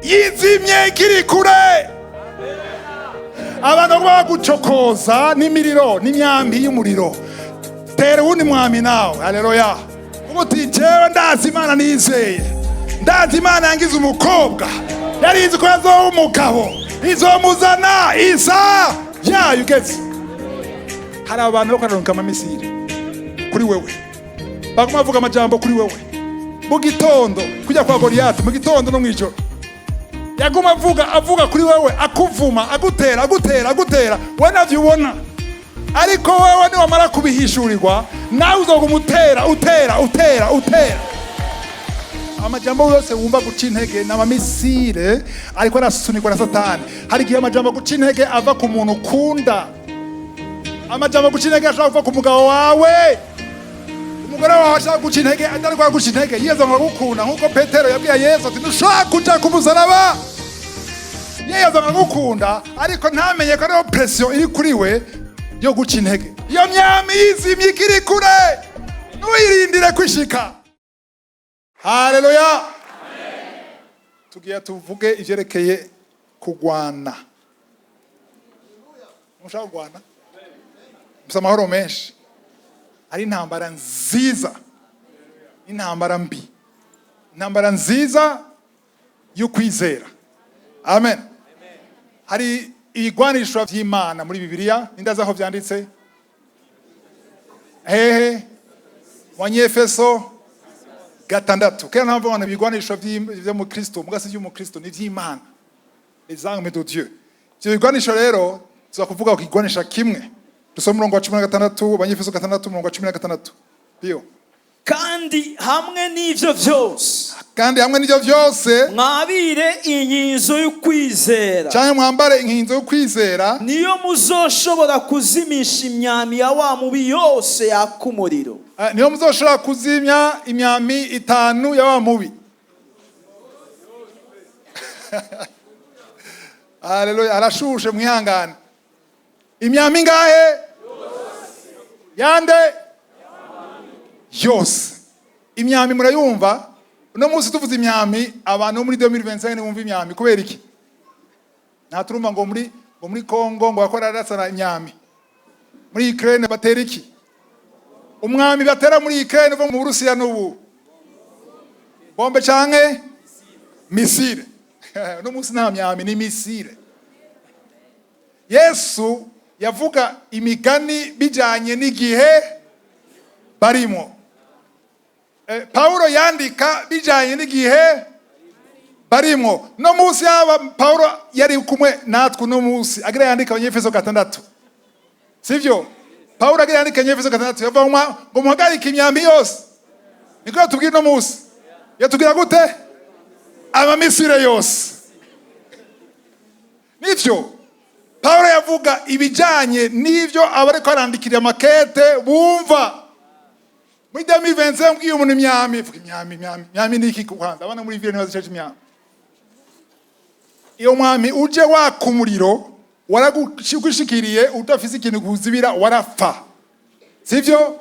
Yizimye ikiri kure. Abantu baguma bagucokoza n'imiriro, n'imyambi y'umuriro. Tera uwundi mwami nawe. Haleluya! Uti: "Jewe ndazi Imana nizeye, ndazi Imana yangize umukobwa, yarizi ko yazoba umugabo, izomuzana isa yayo ugeze." Hari abantu bo kwararonka ama missiles kuri wewe, baguma bavuga amajambo kuri wewe mu gitondo, kujya kwa Goliyati mu gitondo no mw'ijoro. Yaguma avuga, avuga kuri wewe, akuvuma, agutera, agutera, agutera. We navyo ubona, ariko wewe niwamara kubihishurirwa, nawe uzoguma utera, utera, utera, utera. Amajambo yose wumva guca intege ni ama missiles, ariko arasunikwa na Satani. Hari igihe amajambo guca intege ava ku muntu ukunda. Amajambo guca intege ashobora kuva ku mugabo wawe, umugore wawe ashaka guca intege, atari kwa guca intege yiyeza ngo agukunda, nk'uko Petero yabwiye Yesu ati: "Ntushobora kuja ku musaraba." Yiyeza ngo agukunda, ariko ntamenye ko ariho pression iri kuri we yo guca intege. Iyo myami yizimye ikiri kure, ntuyirindire kwishika. Haleluya! Tugiye tuvuge ivyerekeye kugwana. Mushaka kugwana musa amahoro menshi. Ari intambara nziza, intambara mbi, intambara nziza yo kwizera. Amen. Hari ibigwanisho vy'Imana muri Bibiliya. Nindazi aho vyanditse? Hehe? Wanyefeso 6. Kera ntabwo abantu ibigwanisho vyo mu Kristo, mugasi vy'umukristo ni vy'Imana, les armes de Dieu. Ivyo bigwanisho rero, tuza kuvuga ku kigwanisha kimwe. Dusome umurongo wa 16, Abanyefeso 6, umurongo wa 16. Biyo. Kandi hamwe n'ivyo vyose, Kandi hamwe n'ivyo vyose, mwabire inkinzo y'ukwizera, cyangwa mwambare inkinzo yo kwizera, niyo muzoshobora kuzimisha imyami ya wa mubi yose yaka umuriro. Niyo muzoshobora kuzimya imyami itanu ya wa mubi. Haleluya! Arashushe, mwihangane. Imyami ingahe? Yande? Yose. Imyami murayumva? Uno munsi tuvuze imyami, abantu bo muri 2025 ntibumva imyami. Kubera iki? Nta turumva ngo muri Congo ngo bakora arasana imyami, muri Ukraine batera iki? Umwami batera muri Ukraine uva mu Burusiya n'ubu bombe canke missile. Uno munsi nta myami, ni missile. Yesu yavuga imigani bijanye n'igihe barimo. Paulo yandika bijanye n'igihe barimo. No munsi yaba Paulo yari kumwe natwe uno munsi agira yandika Abanyefeso 6, sivyo? Paulo agira yandika Abanyefeso 6, yavuga ngo muhagarike imyambi yose. Niko yatubwira uno munsi. Yatubwira gute? Ama missiles yose. Nivyo Paulo yavuga ibijanye n'ivyo abariko arandikira makete bumva. Muri 2025 mbwiye umuntu imyami, vuga imyami, imyami, imyami ni iki? Kwanza abana muri ville ntibazicaje imyami. Iyo mwami uje waka umuriro, waragushikiriye udafise ikintu kuzibira, warapfa, sivyo?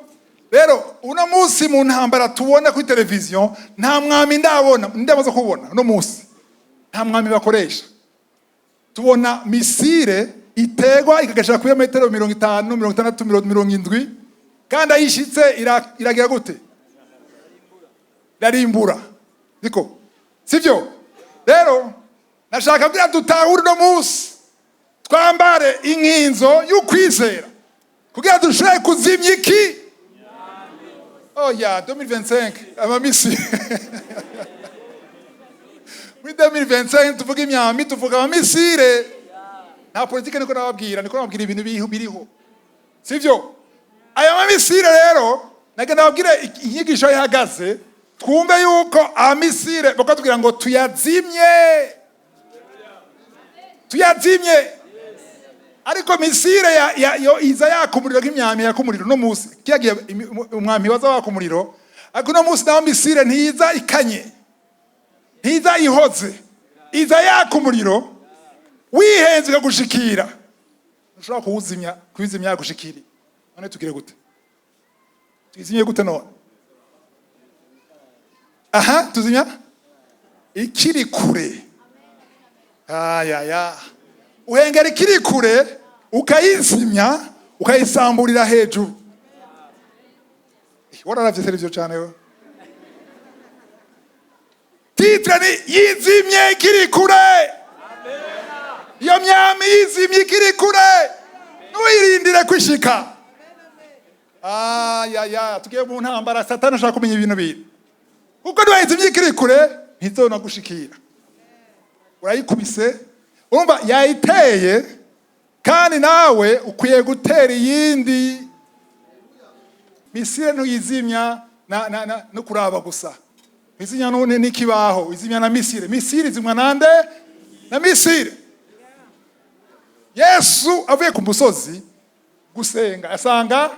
Rero uno munsi mu ntambara tubona kuri televiziyo, nta mwami ndabona, ndamaze kubona uno munsi nta mwami bakoresha. Tubona missile itegwa ikagashira kuri metero 50, 60, 70, kandi ayishitse iragira gute? Irarimbura. Niko sivyo? Rero nashaka kugira dutahure uno munsi, twambare inkinzo y'ukwizera kugira dushobore kuzimya iki? Oh ya 2025, ama missiles. Muri 2025 tuvuga imyambi, tuvuga ama missiles. Nta politike, niko nababwira, niko nababwira ibintu biriho, sivyo? Aya ma missiles rero, nagenda nababwire inyigisho ihagaze, twumve yuko ama missiles bakatubwira ngo tuyazimye, tuyazimye. Ariko missile yo iza yaka umuriro nk'imyambi yaka umuriro no munsi. Kiyagiye umwambi waza waka umuriro, ariko uno munsi naho missile ntiza ikanye, ntiza ihoze, iza yaka umuriro. Wihenze ikagushikira, ntushobora kuwuzimya, kuwizimya yagushikiriye. None tugire gute? Tuyizimye gute none? Aha tuzimya ikiri kure. Ayaya, uhengera ikiri kure, ukayizimya, ukayisamburira hejuru. Wararavye televiziyo cyane we. Titre ni "Yizimye ikiri kure". Iyo myami yizimye ikiri kure, ntuyirindire kwishika. Ayaya, tugiye mu ntambara. Satani ashaka kumenya ibintu biri, kuko niwayizimye ikiri kure ntizona gushikira. Urayikubise, urumva yayiteye, kandi nawe ukwiye gutera iyindi missile. Ntuyizimya na no kuraba gusa, izimya none n'ikibaho, izimya na missile. Missile izimwa nande? Na missile. Yesu avuye ku musozi gusenga, asanga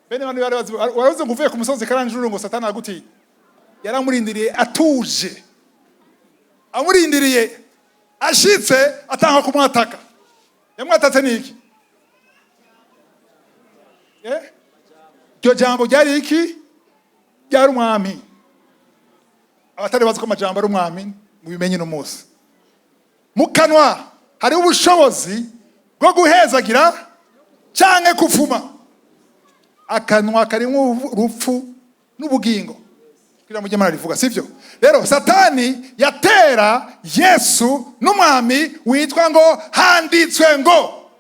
bene bantu bari bazi. Waravuze ngo uvuye ku musozi karanjuru, ngo Satani aragutinya. Yaramurindiriye atuje, amurindiriye, ashitse atanga kumwataka. Yamwatatse niki? Eh? Iryo jambo ryari iki? Ryari umwami. Abatari bazi ko amajambo ari umwami, mubimenye uno munsi. Mu kanwa hariho ubushobozi bwo guhezagira canke kuvuma. Akanwa karimwo urupfu n'ubugingo, kugira mujye murarivuga, sivyo? Rero Satani yatera Yesu n'umwami witwa ngo "Handitswe ngo".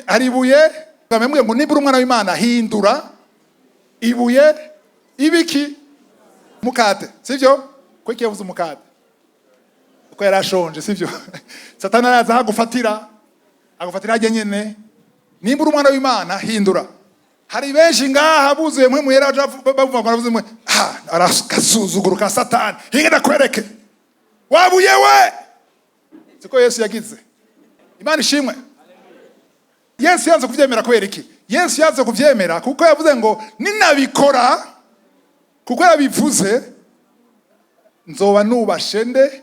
Hari ibuye bamubwiye ngo "Nibura umwana w'Imana, hindura ibuye ibiki? Mukate", sivyo? Kuko yavuze umukate kuko yari ashonje, sivyo? Satani araza ahagufatira, agufatira hajya nyene. "Nimba umwana w'Imana, hindura". Hari benshi ngaha buzuye mwe muhera, bavuga ngo aravuze mwe, ha aragasuzuguro ka Satani. "Hinga ndakwereke wabuye we". Siko Yesu yagize? Imana ishimwe. Yesu yanze kuvyemera. Kubera iki Yesu yanze kuvyemera? Kuko yavuze ngo "Ninabikora", kuko yabivuze, "nzoba nubashe nde?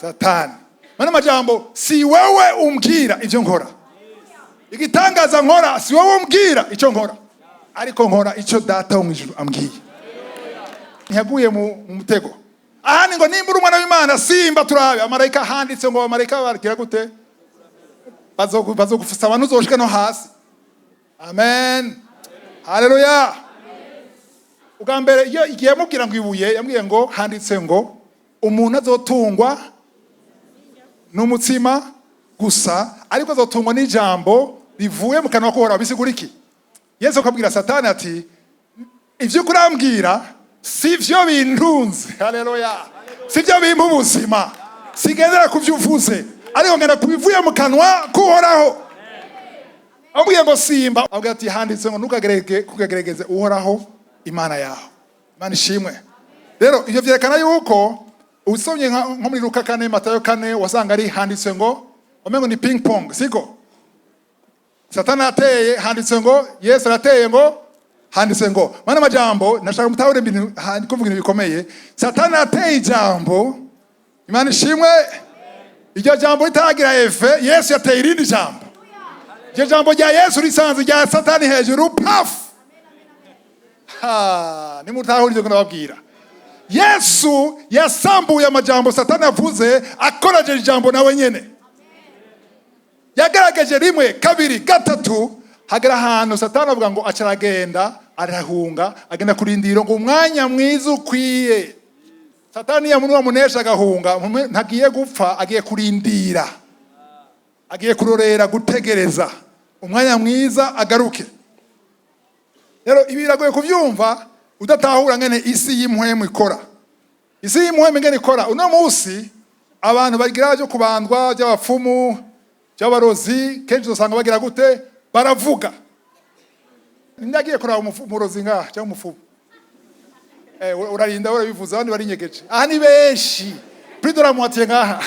Satani". Mana majambo, si wewe umbwira ivyo nkora, igitangaza nkora, si wowe umbwira icyo nkora, ariko nkora icyo Data wo mu ijuru ambwiye. Ntiyaguye mu mutego. Ahandi ngo "Nimba uri umwana w'Imana, simba turabe amarayika". Handitse ngo amarayika bagira gute? Bazogusaba ntuzoshike no hasi. Amen, haleluya. Ubwa mbere iyo igihe yamubwira ngo ibuye, yambwiye ngo "Handitse ngo umuntu azotungwa n'umutsima gusa, ariko azotungwa n'ijambo rivuye mu kanwa k'Uhoraho". Bisigura iki? Yesu akabwira Satani ati "Ibyo kurambwira si byo bintunze". Haleluya. Si byo bimpa ubuzima. Sigendera ku byo uvuze, ariko ngenda ku bivuye mu kanwa k'Uhoraho. Amubwiye ngo "Simba", avuga ati "Handitse ngo ntukagerege kugerageze Uhoraho Imana yawe". Imana ishimwe. Rero ibyo byerekana yuko usomye nko muri Luka 4, Matayo 4, wasanga ari "handitswe ngo", wamengo ni ping pong, siko? Satani ateye "handitswe ngo", Yesu arateye ngo "handitswe ngo". Mana majambo, nashaka mutahure ibintu, kuvuga ibintu bikomeye. Satani ateye ijambo, Imana ishimwe, iryo jambo ritaragira effet, Yesu yateye irindi jambo. Iryo jambo rya Yesu risanze rya Satani hejuru, paf! Ha, nimutahura ibyo ndababwira. Yesu yasambuye amajambo Satani avuze akoresheje ijambo nawe nyene. Yagaragaje rimwe, kabiri, gatatu, hagera ahantu Satani avuga ngo aca aragenda, arahunga, agenda kurindira ngo umwanya mwiza ukwiye. Satani yamunesha agahunga, ntagiye gupfa, agiye kurindira, agiye kurorera, gutegereza umwanya mwiza agaruke. Rero ibi biragoye kubyumva udatahura ngene isi y'impwemu ikora. Isi y'impwemu ngene ikora uno munsi, abantu bagira byo kubandwa, by'abapfumu, by'abarozi, kenshi usanga bagira gute? Baravuga. Ninde agiye kuraba umurozi ngaha cyangwa umupfumu? Urarinda urabivuze, abandi barinyegeje. Aha ni benshi, plus de la moitié ngaha.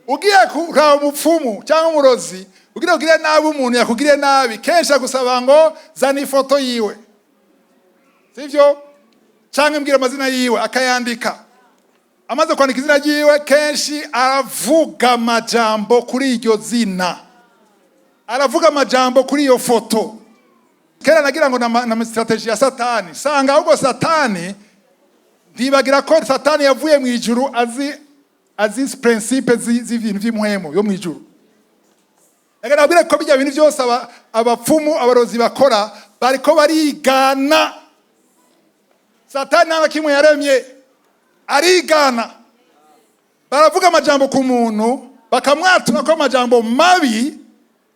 Ugiye kuraba umupfumu cyangwa umurozi, ugira ugire nabi umuntu yakugiriye nabi, kenshi agusaba ngo "Zana ifoto yiwe", sivyo? Cyangwa "Mbwira amazina yiwe", akayandika. Amaze kwandika izina ryiwe, kenshi aravuga amajambo kuri iryo zina, aravuga amajambo kuri iyo foto. Kera nagira ngo na stratégie ya Satani, sanga ahubwo Satani ntiyavuze amajambo, yavuze amajambo. Ndibagira ko Satani yavuye mu ijuru azi principe z'ibintu vy'impwemu yo mu ijuru. Reka nabwire ko bijya bintu byose abapfumu, abarozi bakora, bariko barigana Satani. Nta na kimwe yaremye, arigana. Baravuga amajambo ku muntu, bakamwatura ko amajambo mabi,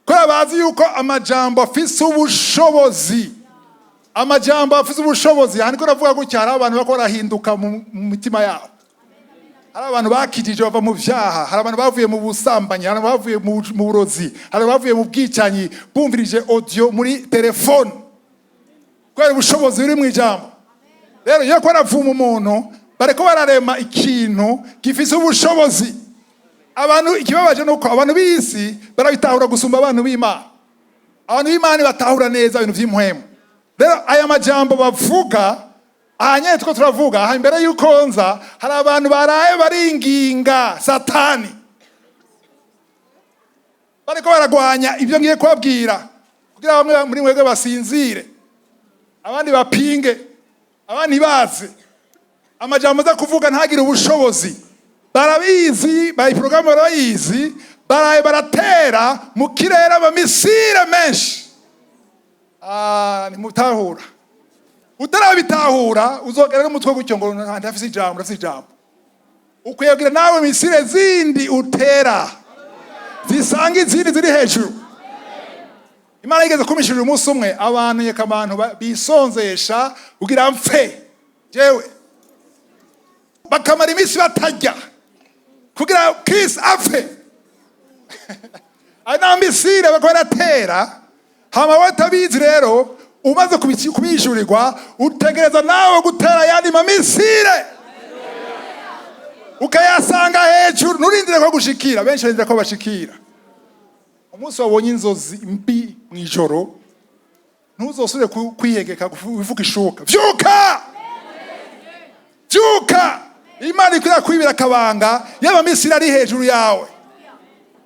kubera bazi yuko amajambo afise ubushobozi. Amajambo afise ubushobozi. Aha niko navuga gutya, hari abantu bako barahinduka mu mitima yabo, hari abantu bakijije bava mu vyaha, hari abantu bavuye mu busambanyi, hari abantu bavuye mu burozi, hari abantu bavuye mu bwicanyi, bumvirije audio muri telefone, kubera ubushobozi buri mu ijambo. Rero iyo ko baravuma umuntu, bariko bararema ikintu gifise ubushobozi. Abantu, ikibabaje nuko abantu b'isi barabitahura gusumba abantu b'Imana. Abantu b'Imana batahura neza ibintu vy'impwemu. Rero aya majambo bavuga aha nyene two turavuga aha, imbere y'uko nza, hari abantu baraye baringinga Satani, bariko baragwanya ibyo ngiye kubabwira, kugira bamwe muri mwebwe basinzire, abandi bapinge, abandi baze amajambo aza kuvuga ntagire ubushobozi. Barabizi, bayi porogaramu barayizi. Baraye baratera mu kirere amamisire menshi. Ah, ntimutahura. Utarabitahura uzogera n'umutwe gutyo ngo ndafise ijambo, ndafise ijambo. Ukwiye kugira nawe missile zindi utera zisanga izindi ziri hejuru. Imana yigeze kumishirira umunsi umwe abantu, yeka abantu bisonzesha kugira mpfe jewe, bakamara iminsi batarya kugira Chris apfe. Ayo ni missile bariko baratera. Hama watabizi rero, umaze kubishurirwa, utegereza nawe gutera ayandi ma missile, ukayasanga hejuru. Nturindire ko gushikira. Benshi barindira ko bashikira. Umunsi wabonye inzozi mbi mu ijoro, ntuzosubire kwihegeka wifuka ishuka. Vyuka, vyuka! Imana ikwira kwibira akabanga yaba missile ari hejuru yawe.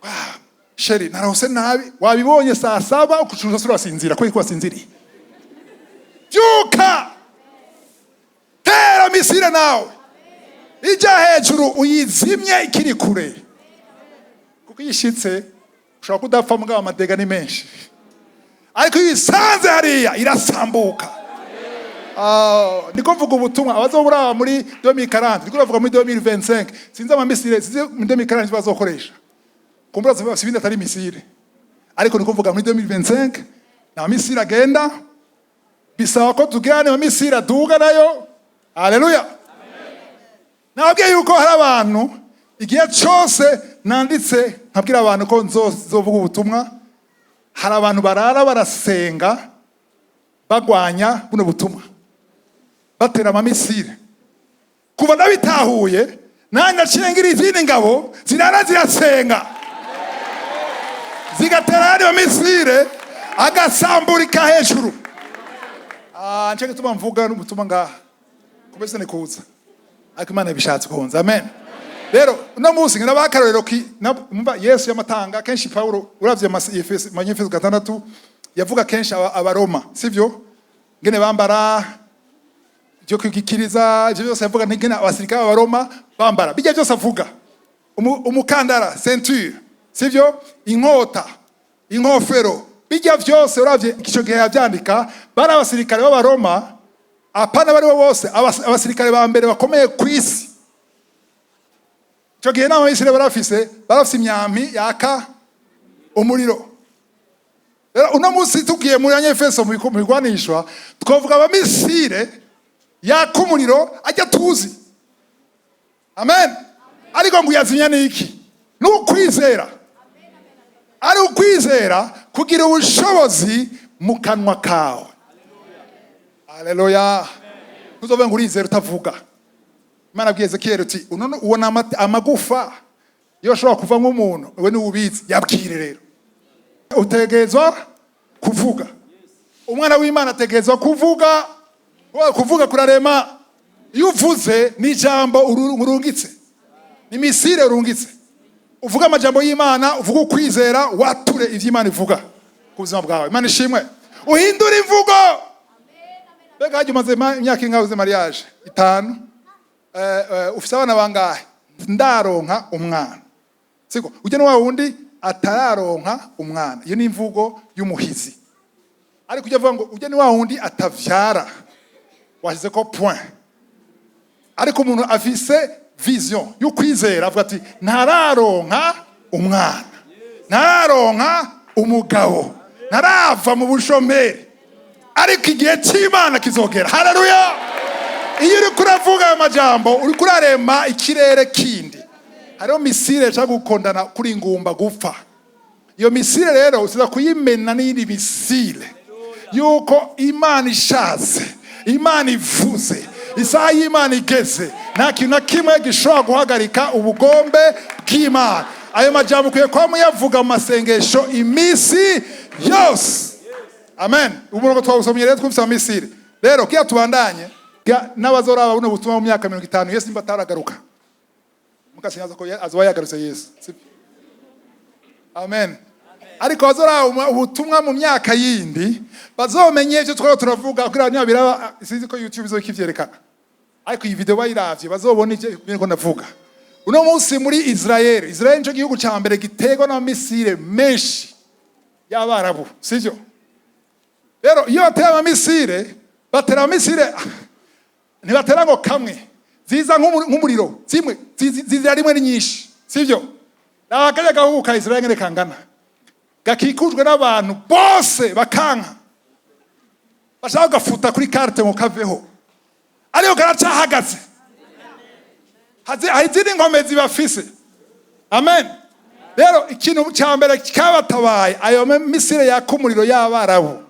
Wow, chéri, narose nabi. Wabibonye saa 7, ukucuza urasinzira. Kubera ko wasinziriye. Vyuka, tera missile nawe ijya hejuru, uyizimye ikiri kure, kuko iyo ishitse ushobora kudapfa, mugabo ama dégâts ni menshi. Ariko iyo uyisanze hariya, irasambuka. Ah, niko mvuga ubutumwa. Abazoburaba muri 2040, niko bavuga muri 2025. Sinzi ama missile, sinzi muri 2040 bazokoresha, kumbura bafise ibindi atari missile. Ariko niko mvuga muri 2025 na missile agenda, bisaba ko tugira ama missile aduga nayo. Haleluya! Nababwiye yuko hari abantu, igihe cyose nanditse nkabwira abantu ko nzovuga ubutumwa, hari abantu barara barasenga bagwanya buno butumwa, batera ama missile. Kuva ndabitahuye, nanjye naciye ngira izindi ngabo zirara zirasenga, zigatera ayandi ma missile, agasamburika hejuru. Ah, nicyo gituma mvuga n'ubutumwa ngaha kubese ni kuza, ariko Imana ibishatse kunza. Amen. Rero uno munsi ngina bakarorero ki mumva Yesu yamatanga kenshi. Paulo, uravye Efeso 6, yavuga kenshi Abaroma, sivyo? Ngene bambara ibyo kwigikiriza, ibyo byose yavuga ngene abasirikare b'Abaroma bambara. Bijya byose avuga, umukandara, ceinture, sivyo? Inkota, inkofero, bijya byose uravye ico gihe yavyandika, bari abasirikare b'Abaroma, apana bari bo bose, abasirikare ba mbere bakomeye ku isi icyo gihe. N'Abayisirayeli barafise imyampi yaka umuriro. Rero uno munsi tugiye muri Anyefeso mu bigwanishwa, twavuga ama missile yaka umuriro ajya tuzi. Amen. Ariko ngo uyazimya niki? Ni ukwizera. Ari ukwizera kugira ubushobozi mu kanwa kawe. Haleluya! Ntuzovuge ngo urizera utavuga. Imana abwiye Ezekiyeli uti: "Uno ubona amagufa iyo ashobora kuva nk'umuntu, we niwe ubizi, yabwire." Rero utegerezwa kuvuga. Umwana w'Imana ategerezwa kuvuga. Kuvuga, kuvuga kurarema. Iyo uvuze, ni ijambo urungitse, ni missile urungitse. Uvuga amajambo y'Imana, uvuga ukwizera, wature ivyo Imana ivuga ku buzima bwawe. Imana ishimwe. Uhindure imvugo. Mbega hajya umaze imyaka ingahe uze mariage? 5. Ufise abana bangahe? Ndaronka umwana. Siko ujya wa wundi atararonka umwana, iyo ni imvugo y'umuhizi. Ariko ujya avuga ngo ujya ni wa wundi atavyara, washyize ko point. Ariko umuntu afise vision y'ukwizera avuga ati: "Ntararonka umwana, ntararonka umugabo, ntarava mu bushomeri, ariko igihe cy'Imana kizogera." Haleluya! Iyo uriko uravuga ayo majambo, uriko urarema ikirere kindi. Hariho missile ishaka gukondana kuri ngumba gupfa. Iyo missile rero usiza kuyimena n'iyindi missile yuko Imana ishatse, Imana ivuze, isaha y'Imana igeze, nta kintu na kimwe gishobora guhagarika ubugombe bw'Imana. Ayo majambo ukwiye kuba muyavuga mu masengesho iminsi yose. Amen. Umurongo twawusomye rero, twumvise amamissile. Rero kiya tubandanye n'abazoraba buno butumwa mu myaka 50, Yesu nimba ataragaruka, mukasinyaza ko azoba yagarutse Yesu, sibyo? Amen. Ariko bazoraba ubutumwa mu myaka yindi, bazomenye ivyo twaba turavuga, kugira niba biraba. Sinzi ko YouTube izoba ikivyerekana, ariko iyi video bayiravye bazobona ivyo biriko ndavuga uno munsi muri Israel. Israel nico gihugu ca mbere giterwa n'amamissile menshi y'Abarabu, sivyo? Rero iyo bateye amamissile, batera amamissile, ntibatera ngo kamwe, ziza nk'umuriro, zimwe zizira rimwe ni nyinshi, sivyo? Raba kariya gahugu ka Israel ngene kangana, gakikujwe n'abantu bose bakanka, bashaka kugafuta kuri carte ngo kaveho, ariko karacahagaze. Hari izindi nkomezi bafise. Amen. Rero ikintu cya mbere kabatabaye, ayo missile yaka umuriro y'Abarabu,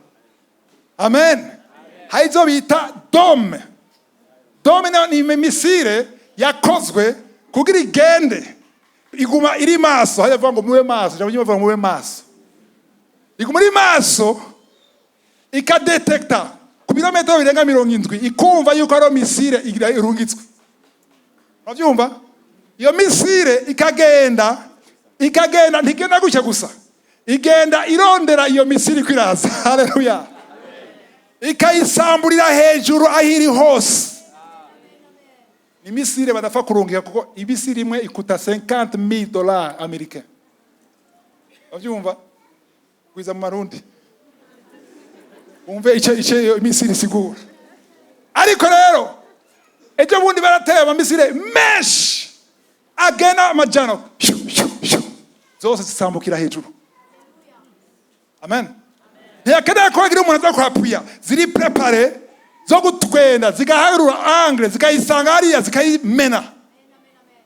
amen, hari izo bita dome. Dome ni missile yakozwe kugira igende iguma iri maso. Hajya avuga ngo mube maso, ijambo ry'Imana rivuga ngo mube maso. Iguma iri maso, ikadetekta ku birometero birenga 70, ikumva yuko ariyo missile irungitswe. Urabyumva? Iyo missile ikagenda, ikagenda, ntigenda gutya gusa, igenda irondera iyo missile iko iraza. Haleluya! Ikayisamburira hejuru aho iri hose. Ni missile badapfa kurungika, kuko imissile imwe ikuta 50,000 dollars américains. Urabyumva? Gwiza mu marundi wumve icyo iyo missile isigura. Ariko rero ejo bundi barateye amamissile menshi agenda amajana, shyu, shyu, shyu. Zose zisambukira hejuru. Amen. Ntiyakeneye ko hagira umuntu aza kuhapuya, ziri préparées zo gutwenda, zigaharura angle, zikayisanga hariya, zikayimena.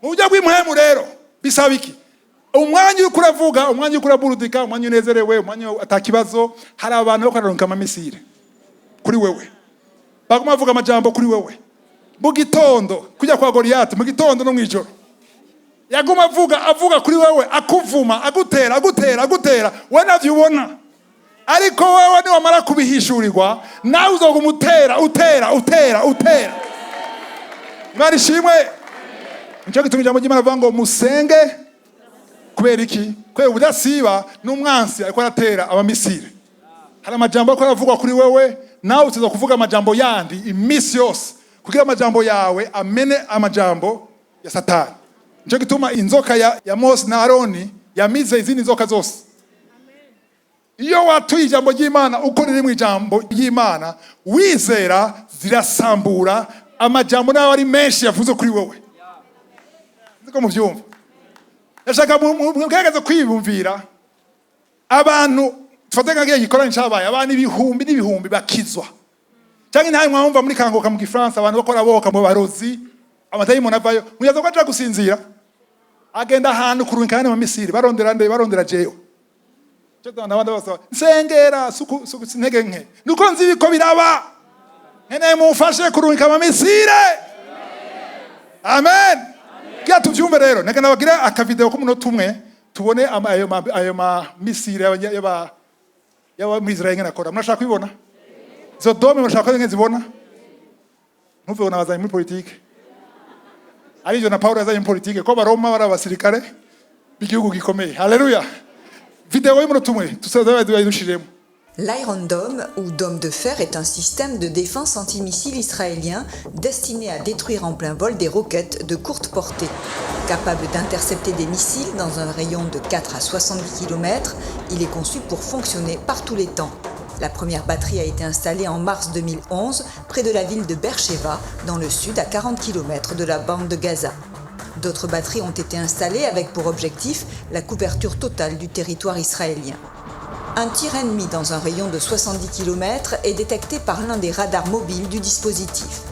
Mu buryo bw'impwemu rero bisaba iki? Umwanya uriko uravuga, umwanya uriko uraburudika, umwanya unezerewe, umwanya atakibazo, hari abantu bariko bararungika amamissile kuri wewe, baguma bavuga amajambo kuri wewe mu gitondo, kujya kwa Goliyati mu gitondo no mw'ijoro, yaguma avuga, avuga kuri wewe, akuvuma, agutera, agutera, agutera. We navyo ubona, ariko wewe niwamara kubihishurirwa, nawe uzoguma utera, utera, utera, utera. Imana ishimwe. Nicyo gituma ijambo ry'Imana rivuga ngo musenge. Kubera iki? Kubera ubudasiba n'umwansi ariko aratera amamissile. Hari amajambo ariko aravugwa kuri wewe, nawe uteza kuvuga amajambo yandi iminsi yose, kugira amajambo yawe amene amajambo ya Satani. Nicyo gituma inzoka ya Mose na Aroni yamize izindi nzoka zose. Iyo watuye ijambo ry'Imana uko riri mu ijambo ry'Imana, wizera, zirasambura amajambo n'ayo ari menshi yavuze kuri wowe. Nzi ko mubyumva. Ndashaka mugerageze kwiyumvira abantu, tufate nka gikorane cyabaye, abantu ibihumbi n'ibihumbi bakizwa, cyangwa intahe mwumva muri Kanguka mu Gifaransa, abantu bakora boka mu barozi, amadayimoni avayo. Muyaza ko aja gusinzira, agenda ahantu kurunka mu missile, barondera nde? Barondera jewe. Cyo abandi basaba nsengera, suku suku intege nke, nuko nzi biko biraba, nkeneye mumfashe kurungika amamissile. Amen. Kugira tuvyumve rero, neka nabagira akavideo k'umunota umwe, tubone ayo ma missile y'aba muri Israel ngene akora. Murashaka kubibona izo dome? Murashaka ko zibona? Ntuvuge ngo nabazanye muri politike. Arivyo na Paulo yazanye muri politike, ko Abaroma bari abasirikare b'igihugu gikomeye. Haleluya! Video y'umunota umwe tusaza dushiremo. L'Iron Dome, ou Dôme de fer, est un système de défense antimissile israélien destiné à détruire en plein vol des roquettes de courte portée. Capable d'intercepter des missiles dans un rayon de 4 à 70 km, il est conçu pour fonctionner par tous les temps. La première batterie a été installée en mars 2011 près de la ville de Beersheba, dans le sud, à 40 km de la bande de Gaza. D'autres batteries ont été installées avec pour objectif la couverture totale du territoire israélien. Un tir ennemi dans un rayon de 70 km est détecté par l'un des radars mobiles du dispositif.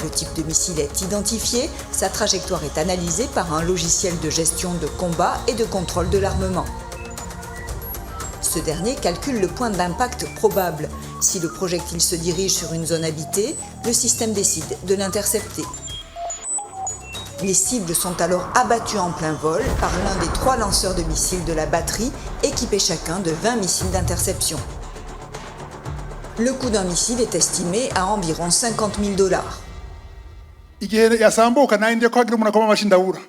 Le type de missile est identifié, sa trajectoire est analysée par un logiciel de gestion de combat et de contrôle de l'armement. Ce dernier calcule le point d'impact probable. Si le projectile se dirige sur une zone habitée, le système décide de l'intercepter. Les cibles sont alors abattues en plein vol par l'un des trois lanceurs de missiles de la batterie, équipés chacun de 20 missiles d'interception. Le coût d'un missile est estimé à environ 50 000 dollars. Igihe yasambuka nari ko hagira umuntu akoma amashyi, ndabura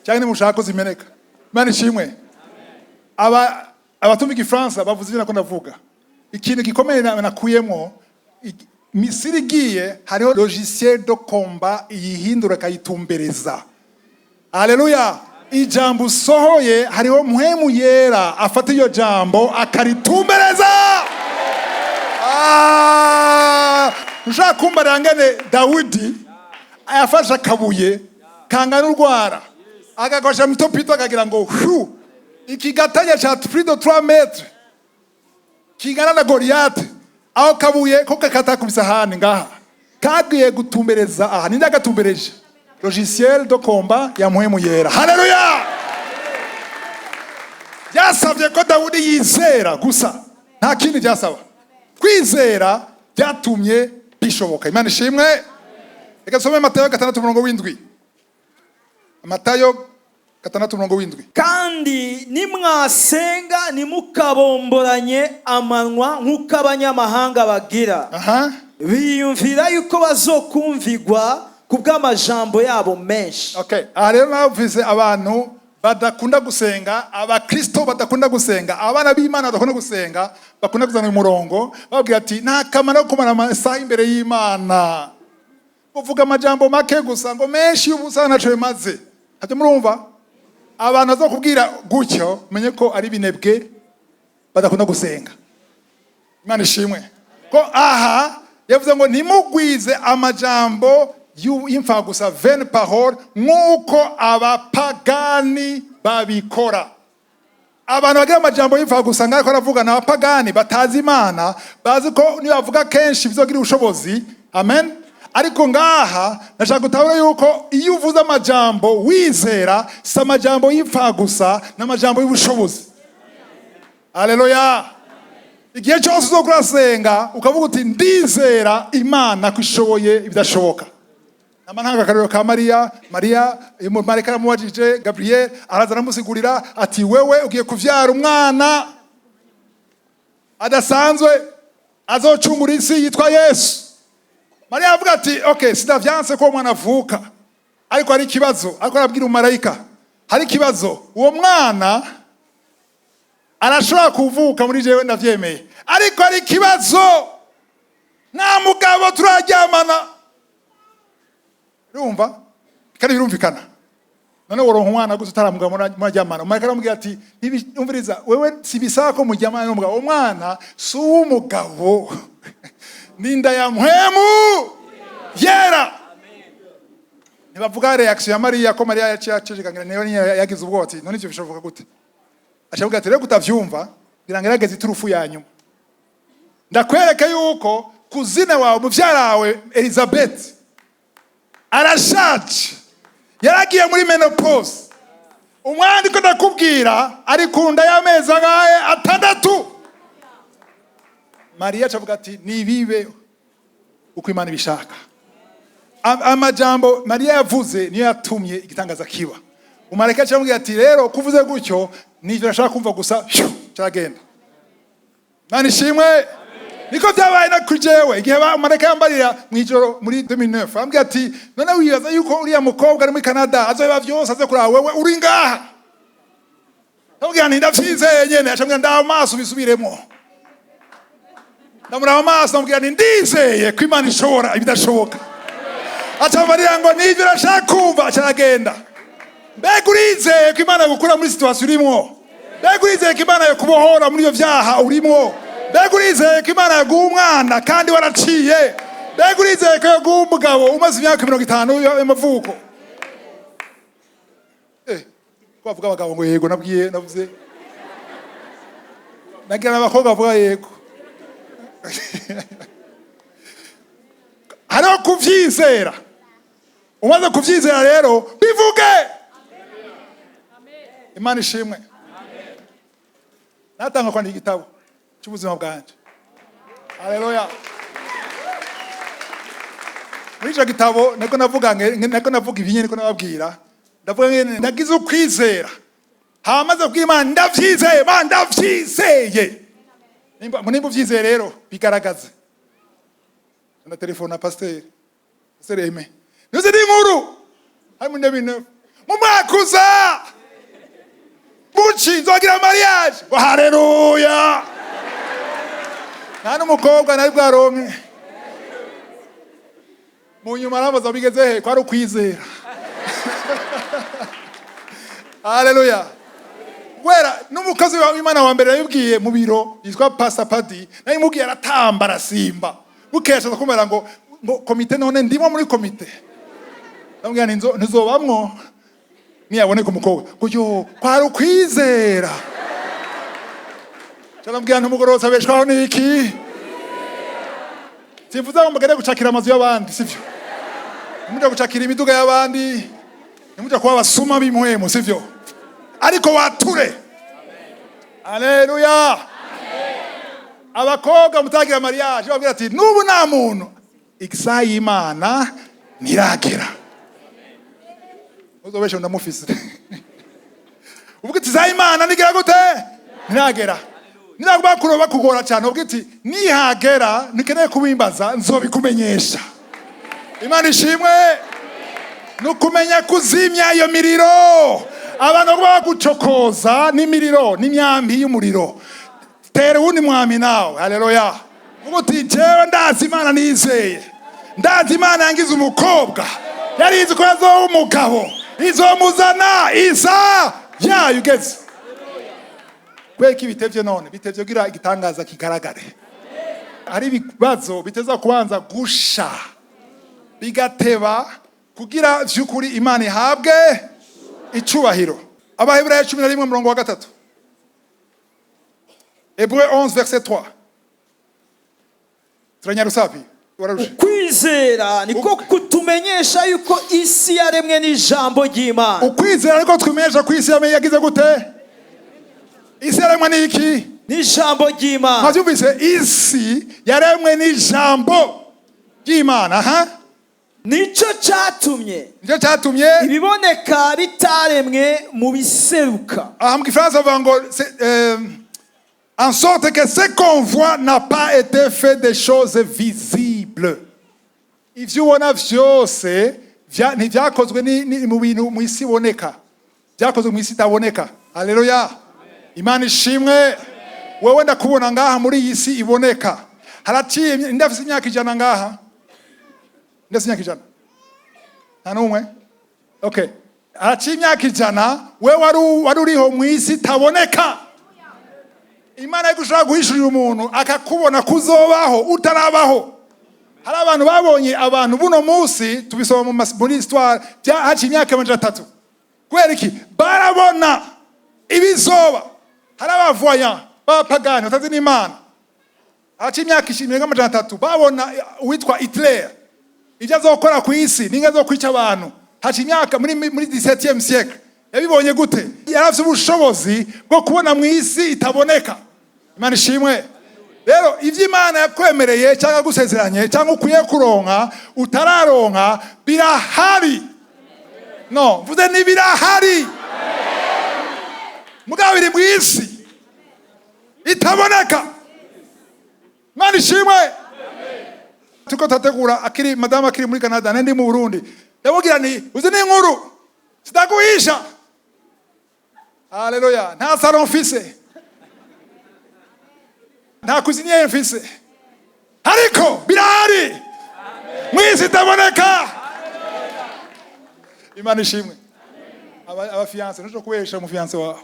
cyangwa nimushaka ko zimeneka. Imana ishimwe. Aba abatumva igifaransa bavuze ibyo nako ndavuga. Ikintu gikomeye nakuyemwo, missile igiye, hariho logiciel de combat iyihindura ikayitumbereza. Haleluya! Ijambo usohoye, hariho Mpwemu Yera afata iyo jambo akaritumbereza. Ah, ushaka kumbarira ngene Dawidi yafashe akabuye kangana urwara, agakosha mu topito, akagira ngo hu ikigatanya ca plus de 3 mètres kingana na Goliyate, aho kabuye ko kakata ku isahani ngaha kagiye gutumbereza aha? Ninde agatumbereje? Logiciel de combat ya Mpwemu Yera. Haleluya! Byasabye ko Dawudi yizera gusa, nta kindi byasaba. Kwizera byatumye bishoboka. Imana ishimwe. Reka dusome Matayo 6 umurongo w'indwi. Matayo 6 umurongo w'indwi. Kandi nimwasenga, ntimukabomboranye amanwa nk'uko abanyamahanga bagira, biyumvira yuko bazokumvigwa ku bw'amajambo yabo menshi. Okay, aha rero navuze abantu badakunda gusenga, abakristo badakunda gusenga, abana b'Imana badakunda gusenga, bakunda kuzana uyu murongo, bababwira ati: "Nta kamaro ko kumara amasaha imbere y'Imana, uvuga amajambo make gusa, ngo menshi y'ubusa ntaco bimaze." Ntabyo murumva? Abantu bazokubwira gutyo, umenye ko ari binebwe badakunda gusenga. Imana ishimwe ko aha yavuze ngo ntimugwize amajambo y'imfagusa, vaines paroles, nk'uko abapagani babikora. Abantu bagira amajambo y'imfagusa ngaho ko aravuga ni abapagani batazi Imana, bazi ko nibavuga kenshi bizogira ubushobozi. Amen. Ariko ngaha ndashaka gutabura yuko iyo uvuze amajambo wizera, si amajambo y'imfagusa, ni amajambo y'ubushobozi. Aleluya! Igihe cyose uzo kurasenga ukavuga uti: "Ndizera Imana ko ishoboye ibidashoboka." Nama ntanga akarorero ka Mariya. Mariya, marayika aramubajije, Gabriel araza aramusigurira ati: "Wewe ugiye kuvyara umwana adasanzwe azocungura isi, yitwa Yesu." Mariya avuga ati: "Okay, sidavyanse ko uwo mwana avuka, ariko hari ikibazo." Ariko arabwira umumarayika: "Hari ikibazo. Uwo mwana arashobora kuvuka muri jewe, ndavyemeye, ariko hari ikibazo: nta mugabo turaryamana." Urumva kandi birumvikana. None woronka umwana gusa utaramugabo muraryamana? Umumarayika aramubwira ati: "Umviriza wewe, sibisaba ko muryamana n'umugabo. Umwana si uw'umugabo, n'inda ya Mpwemu Yera." Ntibavuga réaction ya Mariya, ko Mariya yaciye aceceka. Ngira niyo yagize ubwoba ati: "None ivyo bishoboka gute?" Acavuga ati: "Rero kutavyumva, ngira ngerageze iturufu ya nyuma, ndakwereka yuko cousine wawe, muvyara wawe Elizabeth, arashaje, yaragiye muri ménopause. Umwandiko ndakubwira ari ku nda y'amezi angahe? 6." Mariya acavuga ati: "Nibibe uko Imana ibishaka." Amajambo Mariya yavuze niyo yatumye igitangaza kiba. Umumarayika aca ati: "Rero kuvuze gutyo, nivyo nashaka kumva gusa." Phew, caragenda. Mana ishimwe. Niko byabaye na kuri jewe igihe umumarayika yambarira mu ijoro muri 2009, ambwira ati: "None wibaza yuko uriya mukobwa ari muri Canada azoba vyose aze kuraba wewe uri ngaha?" Ndamubwira nti ndavyizeye nyene. Acambwira ndaba amaso bisubiremo. Ndamuraba amaso, ndamubwira nti ndizeye ko Imana ishobora ibidashoboka. Acambarira ngo nivyo urashaka kumva. Aca aragenda. Mbega urizeye ko Imana yagukura muri situation urimwo? Mbega urizeye ko Imana yakubohora muri iyo vyaha urimwo? Mbega urizeye ko Imana yaguha umwana kandi waraciye? Mbega urizeye ko yaguha umugabo umaze imyaka 50 y'amavuko? Ko bavuga abagabo ngo yego, nabwiye navuze nagira n'abakobwa bavuga yego. Hariho kuvyizera. Umaze kuvyizera rero, bivuge. Imana ishimwe. Natanga kwandika igitabo cy'ubuzima bwanje. Haleluya. Muri ico gitabo niko navuga niko navuga ibinye, niko nababwira. Ndavuga ngene nagize ukwizera, hamaze kubwira Imana ndavyizeye, Mana ndavyizeye. Nimba uvyizeye rero, bigaragaze. Na telefone na pasiteri Aime, nize n'inkuru harimo n'ibintu mu mwaka uza buci nzogira mariage. Ngo haleluya! Nta n'umukobwa nari bwaronke. Mu nyuma arambaza bigeze he, ko ari ukwizera. Haleluya. Kubera n'umukozi w'Imana wa mbere yabibwiye mu biro yitwa Pastor Padi, nawe imubwiye aratamba, arasimba. Bukeye ashaza kumera ngo komite, none ndimo muri komite. Ndamubwira nti ntuzobamwo niyaboneka umukobwa. Ngo yo, kwari ukwizera. Ndamubwira nti umugororotsi abeshwaho n'iki? Simvuze ngo mugende gucakira amazu y'abandi, sivyo? Ntimuja gucakira imiduga y'abandi, ntimuja kuba abasuma b'impwemu, sivyo? Ariko wature. Aleluya. Abakobwa mutagira mariage, babwira ati n'ubu nta muntu, isaha y'Imana ntiragera. Uzobeshe ndamufise, uvuga iti isaha y'Imana nigera gute? Ntiragera. Nirakuba kuroba kugora cyane, uvuga iti nihagera ntikeneye kubimbaza, nzobikumenyesha. Imana ishimwe. Ni ukumenya kuzimya iyo miriro. Abantu bagomba bagucokoza n'imiriro n'imyambi y'umuriro, tera uwundi mwami nawe. Haleluya. Uvuga uti jewe ndazi Imana nizeye, ndazi Imana yangize umukobwa, yari izi ko yazoba umugabo, izomuzana isa yayo ugeze. Kubera ko ibitevye none bitevye kugira igitangaza kigaragare. Hari ibibazo biteza kubanza gusha bigateba kugira vy'ukuri Imana ihabwe icubahiro. Abaheburayo 11 murongo wa 3, Hébreux 11 verset 3. Turanyarusapi wararushe. Kwizera niko kutumenyesha yuko isi yaremwe n'ijambo ry'Imana. Ukwizera ariko twimenyesha ko isi yagize gute? Isi yaremwe n'iki? N'ijambo ry'Imana. Mwavyumvise? Isi yaremwe n'ijambo ry'Imana. Aha. Nicyo cyatumye Nicyo cyatumye ibiboneka bitaremwe mu biseruka. Aha mu gifaransa bavuga ngo en sorte que ce qu'on voit n'a pas été fait des choses visibles. Ivyo ubona vyose ntivyakozwe mu bintu mu isi iboneka, vyakozwe mu isi itaboneka. Haleluya. Imana ishimwe. Wewe ndakubona ngaha muri iyi si iboneka. Haraciye ndafise imyaka 100 ngaha, ndafise imyaka 100, nta n'umwe. Okay, haraciye imyaka 100, wewe wari uriho mu isi itaboneka. Imana ariko ushobora guhishurira umuntu akakubona kuzobaho utarabaho. Hari abantu babonye abantu buno munsi, tubisoma muri histoire, haciye imyaka 300. Kubera iki? Barabona ibizoba. Hari abavoyant b'abapagani batazi n'Imana, haciye imyaka irenga 300 babona uwitwa Hitler ibyo azokora ku isi n'inga azokwica abantu. Haciye imyaka muri 17e siècle. Yabibonye gute? Yari afite ubushobozi bwo kubona mu isi itaboneka. Imana ishimwe. Rero ibyo Imana yakwemereye cyangwa yagusezeranye cyangwa ukwiye kuronka utararonka, birahari. No mvuze ni birahari, mugabo biri mu isi itaboneka. Imana ishimwe. Turiko turategura akiri madamu akiri muri Canada, nandi mu Burundi, ndamubwira nti uzi n'inkuru, sitaguhisha. Haleluya! Nta salon mfise, nta cuisinière mfise, ariko birahari mwisi itaboneka. Imana ishimwe. Aba fiancés, ntushobora kubesha umu fiancé wawe: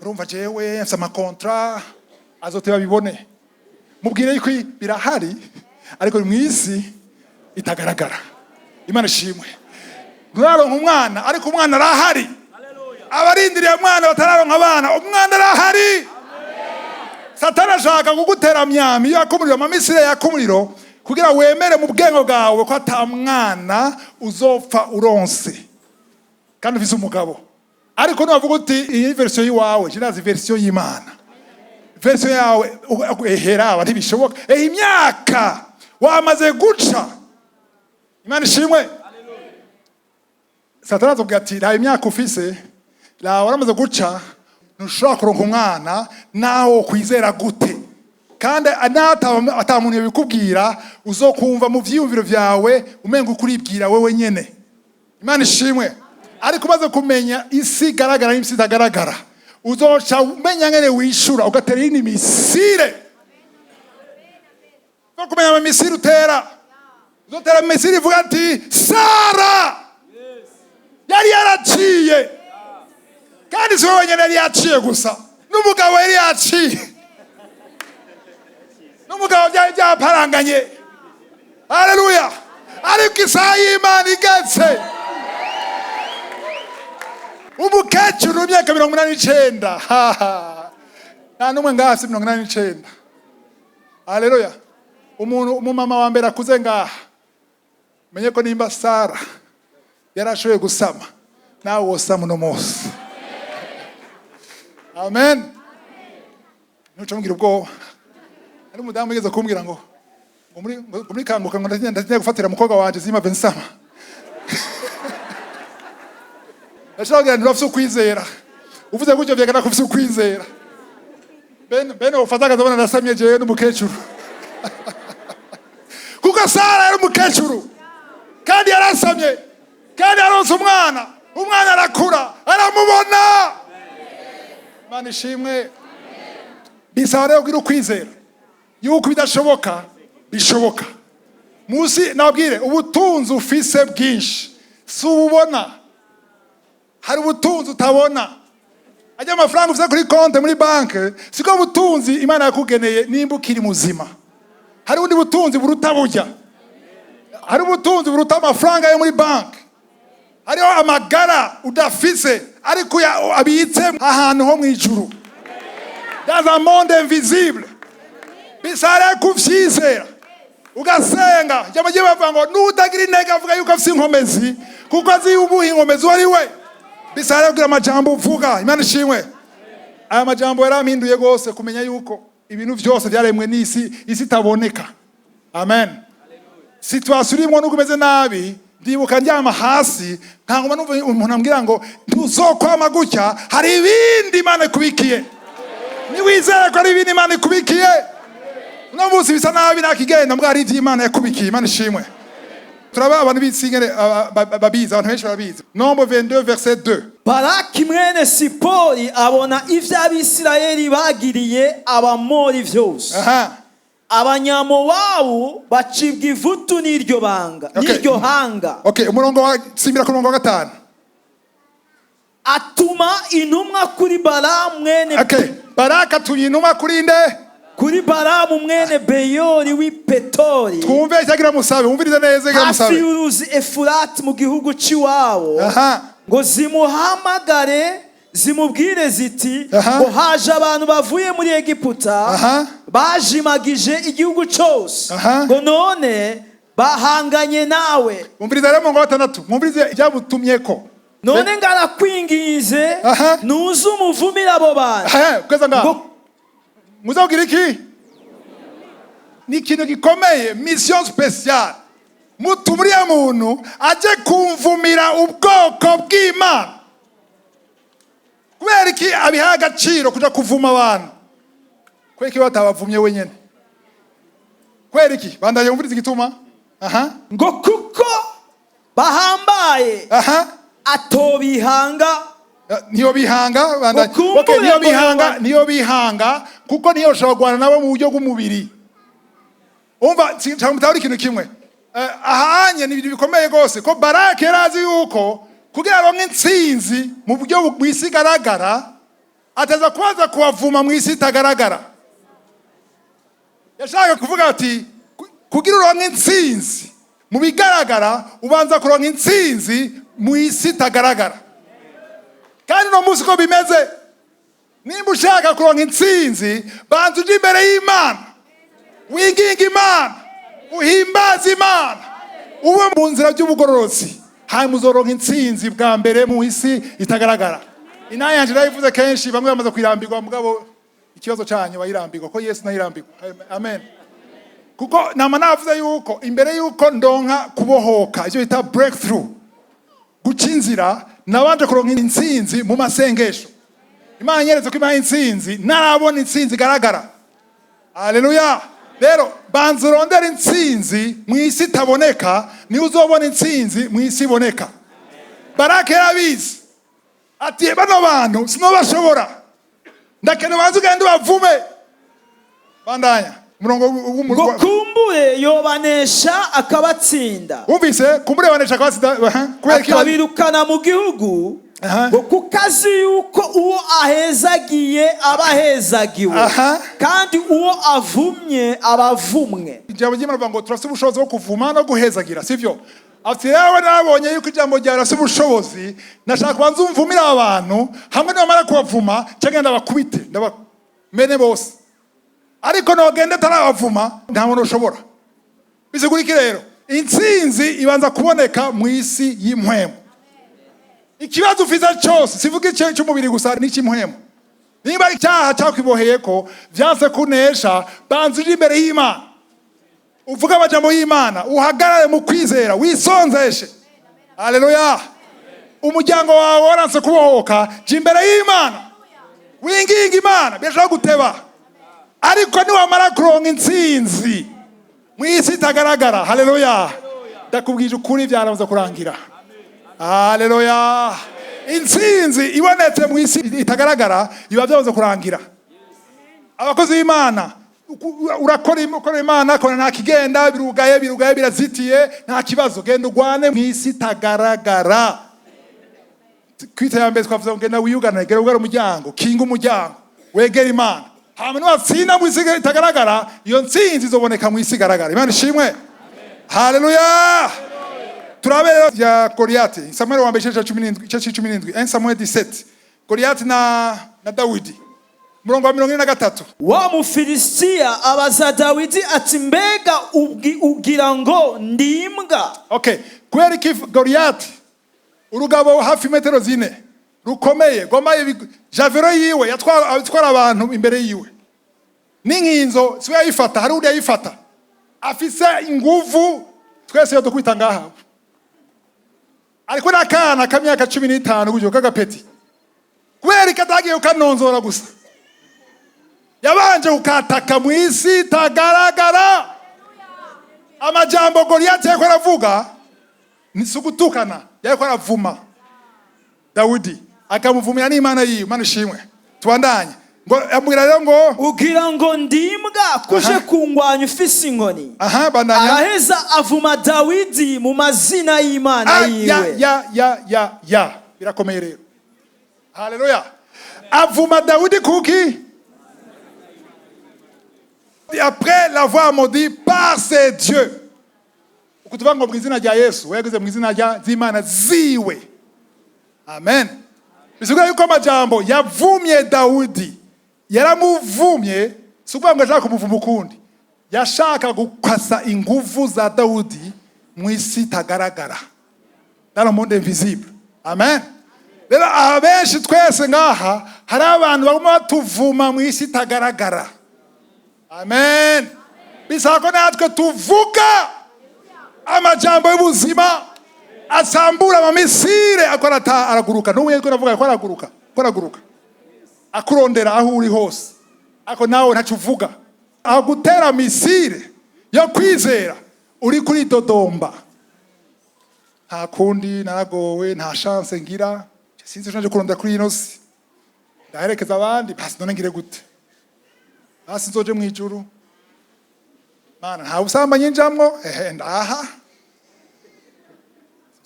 "Urumva, jewe mfise ama contrats azoteba bibone." Mubwire yuko birahari, ariko mu isi itagaragara. Imana ishimwe. Nturaronka umwana, ariko umwana arahari. Abarindiriye umwana batararonka abana, umwana arahari. Satani ashaka kugutera myami yaka umuriro, ama missiles yaka umuriro, kugira wemere mu bwenge bwawe ko ata mwana uzopfa uronse kandi ufise umugabo. Ariko nubavuga uti: "Iyi version y'iwawe, je ndazi version y'Imana." Version yawe eheraba ntibishoboka, ehe imyaka wamaze guca. Imana ishimwe. Satani azobwira ati: "Raba imyaka ufise, raba waramaze guca, ntushobora kuronka umwana naho kwizera gute." Kandi naho ata muntu yabikubwira, uzokumva mu vyiyumviro vyawe umenga uko uribwira wewe nyene. Imana ishimwe. Ariko umaze kumenya isi igaragara n'isi itagaragara, uzoca umenya ngene wishura, ugatera iyindi missile. No kumenya ama missiles utera, uzotera missile ivuga ati: "Sara yari yaraciye." Kandi si we wenyine yari yaciye gusa, n'umugabo yari yaciye, n'umugabo byari byaparanganye. Haleluya! Ariko isaha y'Imana igeze, umukecuru w'imyaka 89, haha, nta n'umwe ngaha afite 89. Haleluya! Umuntu, umumama wa mbere akuze ngaha, menye ko nimba Sara yarashoboye gusama, nawe wosama uno munsi. Amen. Ntuce mubwira ubwoba. Hari umudamu wigeze kumbwira ngo muri Kanguka, ngo ndatinya gufatira umukobwa wanje zimave nsama. Ndashobora kugira nti: "Urafise ukwizera." Uvuze gutyo vyerekana ko ufise ukwizera. Bene ufata akazabona nasamye jewe n'umukecuru, kuko Sara yari umukecuru kandi yarasamye, kandi yaronse umwana, umwana arakura, aramubona. Imana ishimwe. Bisaba rero kugira ukwizera yuko bidashoboka bishoboka. Musi nabwire, ubutunzi ufise bwinshi si ububona, hari ubutunzi utabona. Ajya amafaranga ufise kuri konte muri banki siko butunzi Imana yakugeneye nimba ukiri muzima. Hari ubundi butunzi buruta burya, hari ubutunzi buruta amafaranga yo muri banki. Hariho amagara udafise ariko abitse ahantu ho mu ijuru, dans un monde invisible. Bisaba rero kuvyizera, ugasenga. Ijambo rye bavuga ngo n'utagira intege avuga yuko afise inkomezi, kuko azi ubuha inkomezi uwo ari we. Bisaba rero kugira amajambo uvuga. Imana ishimwe. Aya majambo yarampinduye rwose, kumenya yuko ibintu vyose vyaremwe n'isi, isi itaboneka. Amen. Situation urimwo nuko umeze nabi, ndibuka ndyama hasi, nkanguma numva umuntu ambwira ngo: "Ntuzokwama gutya, hari ibindi Imana ikubikiye." Niwizere ko hari ibindi Imana ikubikiye. Uno munsi bisa nabi, ntakigenda mbwa, hari ivyo Imana yakubikiye. Imana ishimwe. Turaba abantu b'isingene babizi, abantu benshi barabizi. Nombres 22 verset 2. Balaki mwene Sipori abona ibyo Abisirayeli bagiriye Abamori byose. Abanyamowabu bacibwa ivutu n'iryo banga, n'iryo hanga. Okay, umurongo wa, simbira ku murongo wa gatanu. Atuma intumwa kuri Balamu mwene Okay, Baraka atumye intumwa kuri nde? Kuri Balamu mwene Beyori w'i Petori, Twumve icyo agira musabe, wumvirize neza agira hafi musabe. y'uruzi Efurati mu gihugu cy'iwabo, ngo zimuhamagare, zimubwire ziti: ngo haje abantu bavuye muri Egiputa, bajimagije igihugu cyose, ngo none bahanganye nawe. Wumviriza rero umurongo wa gatandatu, mwumvirize ibyamutumye ko. None ngarakwinginze, nuze umuvumire abo bantu. Kugeza ngaho. Ngo Muzabwira iki? Ni ikintu gikomeye, mission spéciale. Mutuma uriya muntu aje kumvumira ubwoko bw'Imana. Kubera iki abihaye agaciro kuja kuvuma abantu? Kubera iki batabavumye wenyene? Kubera iki? Bandanye, wumvirize igituma. Ngo kuko bahambaye, atobihanga. Niyo bihanga Ukumbure Okay, niyo ngo bihanga, niyo bihanga, kuko niyo ushobora kurwana nabo mu buryo bw'umubiri. Umva, cyangwa mutahura ikintu kimwe. Ahanye ni ibintu bikomeye rwose, ko Barake yari azi yuko kugira aronke intsinzi mu buryo bw'isi igaragara, ateza kubanza kubavuma mu isi itagaragara. Yashaka kuvuga ati kugira uronke intsinzi mu bigaragara, ubanza kuronka intsinzi mu isi itagaragara. Kandi uno munsi uko bimeze, nimba ushaka kuronka intsinzi, banza uje imbere y'Imana, winginga Imana, uhimbaze Imana, ube mu nzira by'ubugororotsi, hanyuma uzoronka intsinzi bwa mbere mu isi itagaragara. Inama yanje nayivuze kenshi, bamwe bamaze kwirambirwa, mugabo ikibazo cyanyu bayirambirwa ko Yesu nayirambirwa. Amen. Kuko nama navuze yuko imbere yuko ndonka kubohoka, icyo bita breakthrough, guca inzira, nabanje kuronka intsinzi mu masengesho. Imana nyeretse ko impaye intsinzi narabona intsinzi igaragara. Haleluya! Rero banza urondera intsinzi mu isi itaboneka, niho uzobona intsinzi mu isi iboneka. Barake yarabizi, ati bano bantu sinobashobora, ndakeneye banza ugende ubavume. Bandanya umurongo. Ngo kumbure yobanesha akabatsinda. Wumvise? Kumbure banesha akabatsinda. Aha, kubera iki? Akabirukana mu gihugu. Ngo kuko azi yuko uwo ahezagiye aba ahezagiwe, kandi uwo avumye aba avumwe. Ijambo ry'Imana rivuga ngo turafite ubushobozi bwo kuvuma no guhezagira, sivyo? Ati rero nabonye yuko ijambo ryawe rafite ubushobozi, nashaka kubanza umvumire abantu, hamwe nibamara kubavuma cyangwa ndabakubite, ndabamene bose. Ariko nogenda atarabavuma, nta muntu ushobora. Bisigura iki rero? Intsinzi ibanza kuboneka mu isi y'impwemu. Ikibazo ufite cyose, sivuga icyo cy'umubiri gusa, n'icy'impwemu. Niba ari icyaha cyakwiboheye ko byanse kunesha, banza uje imbere y'Imana, uvuge amajambo y'Imana, uhagarare mu kwizera, wisonzeshe. Haleluya! Umuryango wawe waranse kubohoka, jya imbere y'Imana, winginga Imana. Birashobora guteba, ariko niwamara kuronka intsinzi mu isi itagaragara, haleluya, ndakubwije ukuri, byaramaze kurangira. Haleluya! Intsinzi ibonetse mu isi itagaragara biba byamaze kurangira. Abakozi b'Imana, urakora, ukora Imana, akora, nta kigenda, birugaye, birugaye, birazitiye, nta kibazo. Genda ugwane mu isi itagaragara. Kwita ya mbere twavuze ngo genda wiyugane, genda wugare umuryango, kinga umuryango, wegere Imana. Hama niwatsinda mu isi itagaragara, iyo ntsinzi izoboneka mu isi igaragara. Imana ishimwe, haleluya! Turabe rero bya Goliyati, Samuel wa mbere igice cya 17, igice 17, 1 Samuel 17, Goliyati na Dawidi, umurongo wa 43. Wa Mufilisitiya abaza Dawidi ati: "Mbega ugira ngo ndi imbwa?" Okay, kubera iki Goliyati, urugabo hafi metero 4, rukomeye, rwambaye javelot yiwe atwara abantu imbere yiwe, n'inkinzo siwe yayifata, hari undi yayifata, afise inguvu twese yo dukubita ngaha, ariko n'akana k'imyaka 15 gutyo k'agapeti, kubera ko atagiye kukanonzora gusa, yabanje kukataka mu isi itagaragara? Amajambo Goliyati yariko aravuga ni si ugutukana, yariko aravuma Dawidi, akamuvumira n'Imana yiwe. Imana ishimwe. Tubandanye. Ngo amubwira rero ngo "Ugira ngo ndi imbwa kuje kungwanya ufise inkoni?" Aha, bandanya. Araheza avuma Dawidi mu mazina y'Imana Ah, ya yiwe. Ya ya ya ya, birakomeye rero. Haleluya! Avuma Dawidi kuki? Après l'avoir maudit par ses dieux, ukutuvuga ngo mu izina rya Yesu, we yagize mu izina rya z'Imana ziwe. Amen. Bisigura yuko amajambo yavumye Dawudi, yaramuvumye, si ukuvuga ngo ashaka kumuvuma ukundi, yashaka gukasa inguvu za Dawudi mu isi itagaragara, dans le monde invisible. Amen. Rero aha benshi twese ngaha hari abantu baguma batuvuma mu isi itagaragara. Amen. Bisaba ko natwe tuvuga amajambo y'ubuzima asambura amamisire akora araguruka. N'ubu yariko aravuga ko araguruka, ko araguruka akurondera aho uri hose, ariko nawe ntacyo uvuga. Aho gutera missile yo kwizera, uri kuri dodomba, nta kundi, naragowe, nta chance ngira. Sinzi ico naje kurondera kuri ino si. Ndaherekeza abandi, basi none ngire gute? Basi nzoje mw'ijuru. Mana, nta busambanyi njamwo, ehe, ndaha.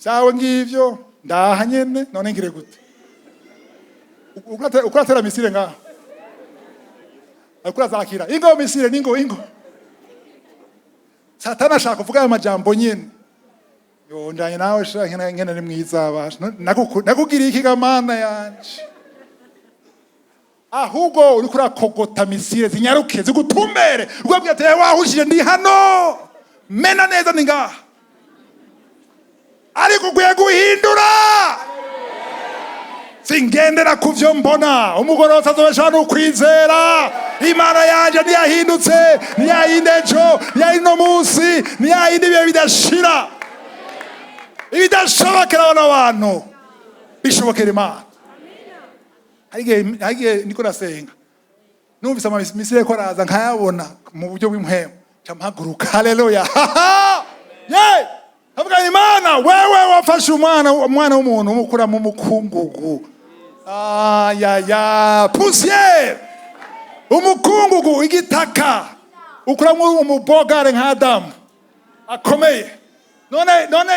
Vyawe ngivyo, ndaha nyene, none ngire gute? Ukuratera missile ngaho. Ariko urazakira. Ingo missile, ningo, ingo. Satani ashaka kuvuga ayo majambo nyene. Yo, njanye nawe sha, nkene nkene ni mwiza basha. Nakugiriye iki ga Mana yanje? Ahubwo uriko urakogota missile zinyaruke zigutumbere. Ubwo ati wahushije, ndi hano. Mena neza, ni ngaha. Ariko ukwiye guhindura. Singendera ku vyo mbona. Umugororotsi azobeshaho n'ukwizera. Imana yanje ntiyahindutse, ntiyahinde ejo, ntiyahinde uno munsi, ntiyahinde ibihe bidashira. Ibidashobokera bano bantu bishobokera Imana. Hari igihe niko nasenga, numvise ama missile ko araza, nkayabona mu buryo bw'impwemu, nca mpaguruka. Haleluya! Ye, avuga: "Imana, wewe wafashe umwana w'umuntu umukura mu mukungugu, ayaya, poussière, umukungugu, igitaka, ukuramo umubogare nka Adamu akomeye. None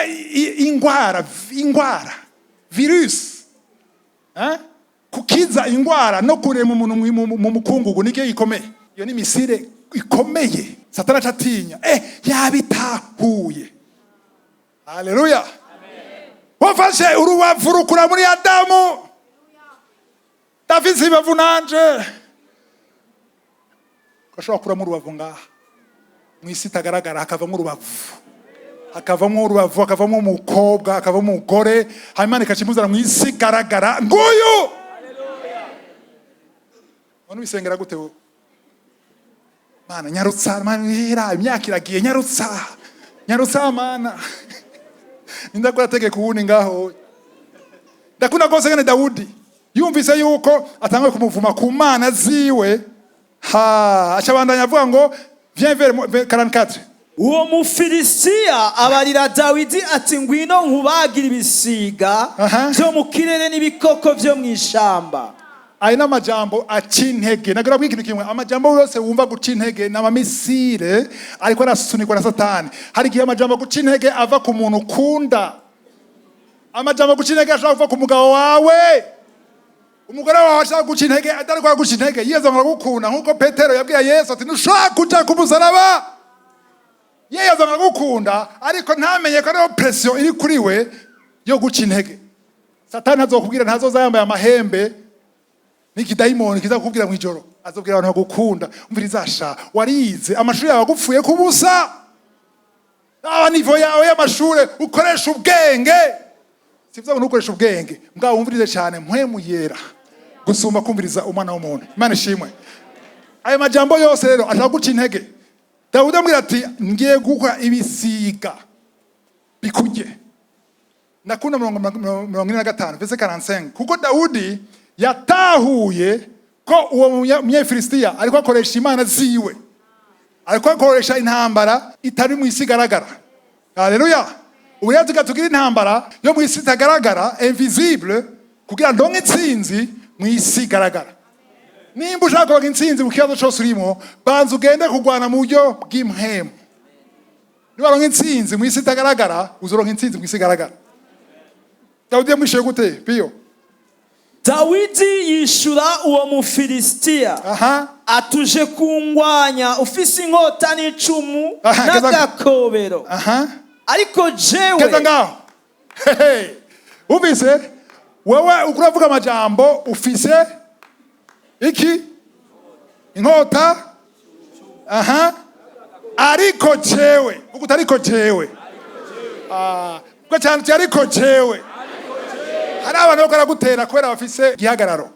ingwara, virus, eh? Kukiza ingwara no kurema umuntu mu mukungugu nicyo gikomeye. Iyo ni missile ikomeye. Satani acatinya, yabitahuye. Haleluya! Wafashe urubavu rukura muri Adamu. Ndafise ibavu nanje." Ugashobora kuramo urubavu ngaha mu isi itagaragara, hakavamo urubavu, hakavamo urubavu, hakavamo umukobwa, hakavamo umugore, hanyuma ikakimuzana mu isi igaragara. Nguyu. None ubisengera gute wowe? Mana, nyarutsa! Mana, hera imyaka iragiye, nyarutsa, nyarutsa! Mana, nindakora tegeka uwundi ngaho. Ndakunda rwose ngene Dawudi yumvise yuko atanguye kumuvuma ku mana ziwe, ha, acabandanya avuga ngo: "Viens vers moi." 44. Uwo Mufilisitiya abarira Dawidi ati: "Ngwino nkubagire ibisiga byo mu kirere n'ibikoko byo mu ishamba." Ayo ni amajambo aca intege. Nagira ikintu kimwe: amajambo yose wumva guca intege ni ama missile ariko arasunikwa na Satani. Hari igihe amajambo guca intege ava ku muntu ukunda. Amajambo guca intege ashobora kuva ku mugabo wawe, umugore wawe ashaka guca intege, atari kwa guca intege yiyeza ngo aragukunda, nk'uko Petero yabwiye Yesu ati: "Ntushobora kuja ku musaraba." Yiyeza ngo aragukunda, ariko ntamenye ko ariho pression iri kuri we yo guca intege. Satani azokubwira, ntazoza yambaye amahembe n'ikidayimoni kiza kukubwira mw'ijoro. Azobwira abantu bagukunda: "Umviriza sha, warize, amashuri yawe agupfuye ku busa. Aba niveau yawe y'amashure, ukoresha ubwenge." Sivyo ngo ntukoreshe ubwenge, mbwa wumvirize cyane Mpwemu Yera gusumba kumviriza umwana w'umuntu. Imana ishimwe. Ayo majambo yose rero ashaka guca intege. Dawudi amubwira ati: "Ngiye gukora ibisiga bikurye." Ndakunda 45, verset 45, kuko Dawudi yatahuye ko uwo Munyafilisitiya ariko akoresha imana ziwe, ariko akoresha intambara itari mu isi igaragara. Haleluya! Ubu rero tuga tugira intambara yo mu isi itagaragara, invisible, kugira ndonke intsinzi mu isi igaragara. Nimba ushaka kuronka intsinzi mu kibazo cyose urimo, banza ugende kurwana mu buryo bw'impwemu. Niba intsinzi mu isi itagaragara, uzoronka intsinzi mu isi igaragara. Dawudi yamwishuye gute, Piyo? Dawidi yishura uwo Mufilisitiya atuje kungwanya ufise inkota n'icumu n'agakobero, ariko jewe Keza ngaho. Hehe. Wumvise wewe uko uravuga amajambo, ufise iki? Inkota. Aha, ariko jewe, vuga uti: "Ariko jewe." Ah, vuga cyane uti: "Ariko jewe." Hari abantu bariko baragutera kubera bafise igihagararo,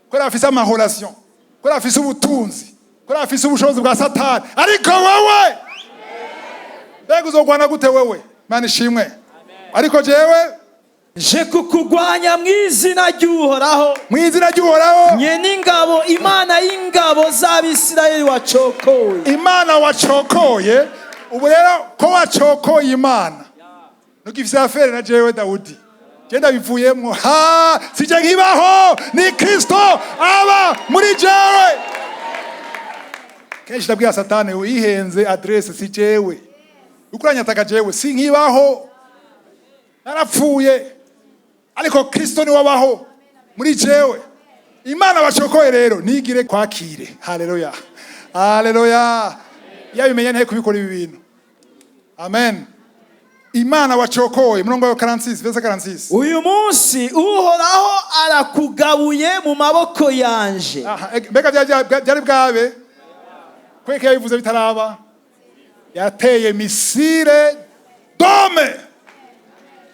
kubera bafise ama relations, kubera bafise ubutunzi, kubera bafise ubushobozi bwa Satani. Ariko wewe, mbega uzogwana gute wewe? Mana ishimwe. Ariko jewe je kukugwanya mu izina ry'Uhoraho, mu izina ry'Uhoraho, nyene ingabo, Imana y'ingabo z'Abisirayeli wacokowe. Imana wacokoye. Ubu rero ko wacokoye Imana, ntugifise affaire na jewe Dawudi. Genda bivuyemwo. Ha, sije nkibaho, ni Kristo aba muri jewe. Kenshi ndabwira Satani: "Wihenze adresse, si jewe uko uranyataka, jewe sinkibaho, narapfuye, ariko Kristo niwe abaho muri jewe." Imana bacokoye rero nigire kwakire. Haleluya, haleluya! Yabimenye ntihe kubikora ibi bintu. Amen. Imana wacokoye, murongo wa 46, verset 46. Uyu munsi Uhoraho arakugabuye mu maboko yanje. Aha, mbega byari bwabe kweke? Yabivuze bitaraba. Yateye missile dome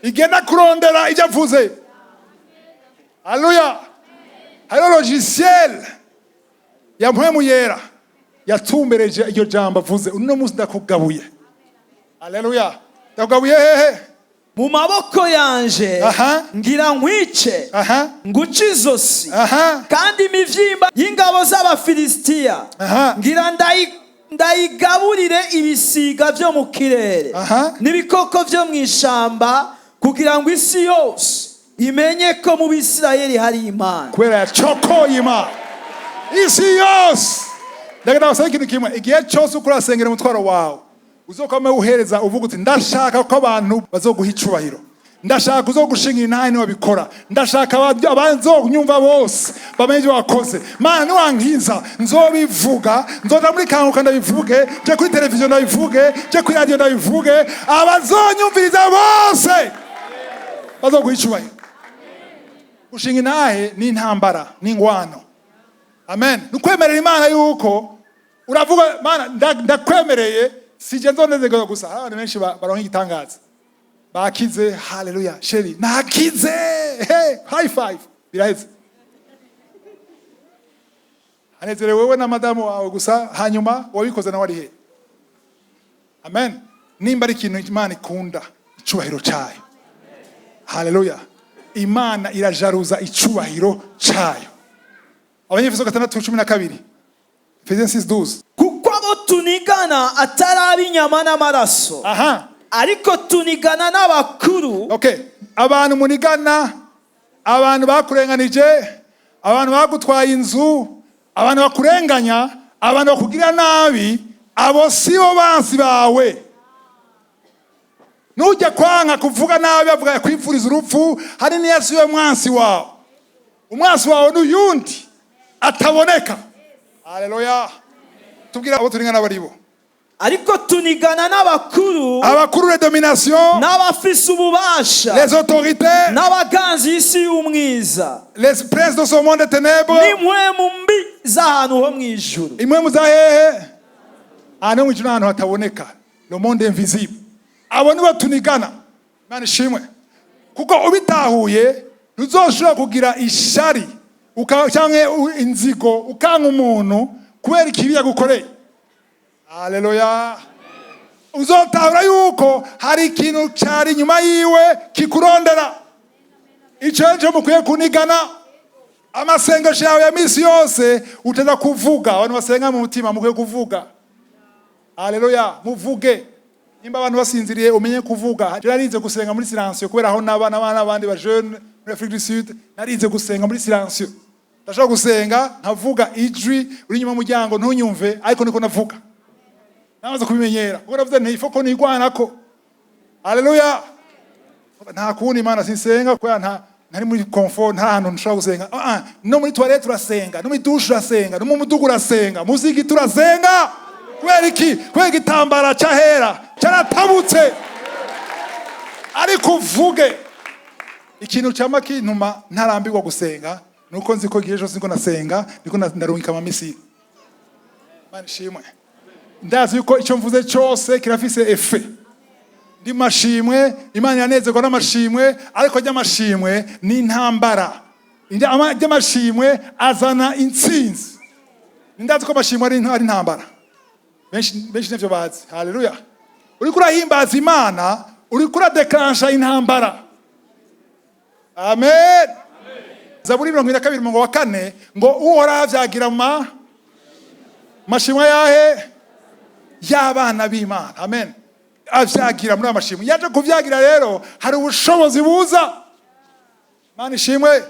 igenda kurondera ibyo avuze. Haleluya! Hariho logiciel ya Mpwemu Yera yatumbereje iryo jambo avuze: "Uno munsi ndakugabuye." Haleluya! Ndakugabuye hehe? Mu maboko yanje. Ngira nkwice, nguce izosi, kandi imivyimba y'ingabo z'Abafilisitiya ngira ndayigaburire ibisiga byo mu kirere n'ibikoko byo mu ishamba, kugira ngo isi yose imenye ko mu Bisirayeli hari Imana. Kubera yacokoye Imana, isi yose. Ndagenda basaba ikintu kimwe: igihe cyose uko urasengera umutwaro wawe, uzokame uhereza uvuga uti: "Ndashaka ko abantu bazoguha icubahiro, ndashaka uzogushinga intahe niwabikora, ndashaka abazonyumva bose bamenye ibyo wakoze. Mana, niwankiza nzobivuga, nzoja muri Kanguka ndabivuge, nje kuri televiziyo ndabivuge, nje kuri radiyo ndabivuge, abazonyumviriza bose bazoguha icubahiro." Gushinga intahe ni intambara, ni ingwano. Amen. Ni ukwemerera Imana yuko uravuga: "Mana, ndakwemereye, sije nzonezerwa gusa." Hari abantu benshi baronka igitangaza, bakize: "Haleluya, chéri, nakize." Hey, high five, biraheze, anezerewe wewe na madamu wawe gusa. Hanyuma wabikoze nawe ari he? Amen. Nimba ari ikintu Imana ikunda, icubahiro cyayo. Haleluya! Imana irajaruza icubahiro cyayo. Abanyefeso 6:12, Ephésiens 6:12. Kuko abo tunigana atari ab'inyama n'amaraso, ariko tunigana n'abakuru. Okay, abantu munigana, abantu bakurenganije, abantu bagutwaye inzu, abantu bakurenganya, abantu bakugirira nabi, abo sibo bansi bawe. Nujya kwanka kuvuga nabi, avuga kwipfuriza urupfu, hari niyo siwe mwansi wawe. Umwansi wawe ni uyundi ataboneka. Haleluya! Tubwira abo tunigana baribo. Ariko tunigana n'abakuru, Abakuru, les dominations, n'abafise ububasha, les autorités, n'abaganzi y'isi y'umwiza, les princes de ce monde de ténèbres, n'impwemu mbi z'ahantu ho mu ijuru. Impwemu za hehe? Ahantu ho mu ijuru, ahantu hataboneka, le monde invisible. Abo nibo tunigana. Imana ishimwe, kuko ubitahuye ntuzoshobora kugira ishari canke inzigo, ukanka umuntu kubera ikibi yagukoreye. Haleluya! Uzotahura yuko hari ikintu cari inyuma yiwe kikurondera. Ico nico mukwiye kunigana. Amasengesho yawe ya misi yose uteza kuvuga. Abantu basenga mu mutima, mukwiye kuvuga. Haleluya! Muvuge. Nimba abantu basinziriye, umenye kuvuga. Je narize gusenga muri silencieux kubera aho naba n'abana n'abandi ba jeune muri Afrique du Sud. Narize gusenga muri silencieux. Ndashobora gusenga nkavuga ijwi, uri inyuma y'umuryango ntunyumve, ariko niko navuga. Namaze kubimenyera kuko navuze nti ifoko nigwanako. Haleluya! Nta kundi, Imana, sinsenga kubera nta ntari muri confort, nta hantu nshobora gusenga. Ah, ah, no muri toilette urasenga, no muri douche urasenga, no mu mudugu urasenga, muziki turasenga. Kubera iki? Kubera igitambara cyahera cyaratabutse. Ariko uvuge. Ikintu cyama kintuma ntarambirwa gusenga nuko nzi ko igihe cyose niko nasenga, niko ndarungika ama missiles. Imana ishimwe, ndazi yuko icyo mvuze cyose kirafise effet. Ndi mashimwe, Imana iranezerwa n'amashimwe, ariko ry'amashimwe ni intambara. Ry'amashimwe azana intsinzi. Ndazi ko amashimwe ari intambara. Benshi benshi nivyo bazi. Haleluya! Uriko urahimbaza Imana, uriko uradeclencha intambara. Amen. Zaburi 72, umurongo wa 4, ngo: "Uhoraho avyagira mu mashimwe yahe y'abana b'Imana." Amen. Avyagira muri ayo mashimwe. Yaje kuvyagira rero, hari ubushobozi buza. Imana ishimwe.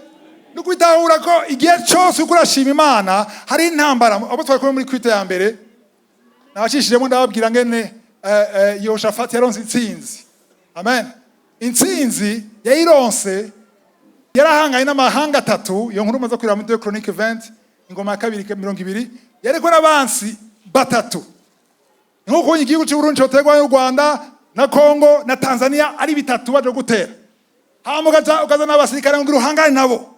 No kwitahura ko igihe cyose uko urashima Imana hari intambara. Abo twari kumwe muri kwita ya mbere, nabacishijemo, ndababwira ngene Yehoshafati yaronse intsinzi. Amen. Intsinzi yayironse yarahanganye n'amahanga atatu. Iyo nkuru umaze kwira muri 2 Chroniques 20, Ingoma ya Kabiri 20, yariko n'abansi batatu. Nk'uko igihugu cy'u Burundi coterwa n'u Rwanda na Congo na Tanzania, ari bitatu baje gutera, hama ugaca ukazana abasirikare ngo uhangane nabo.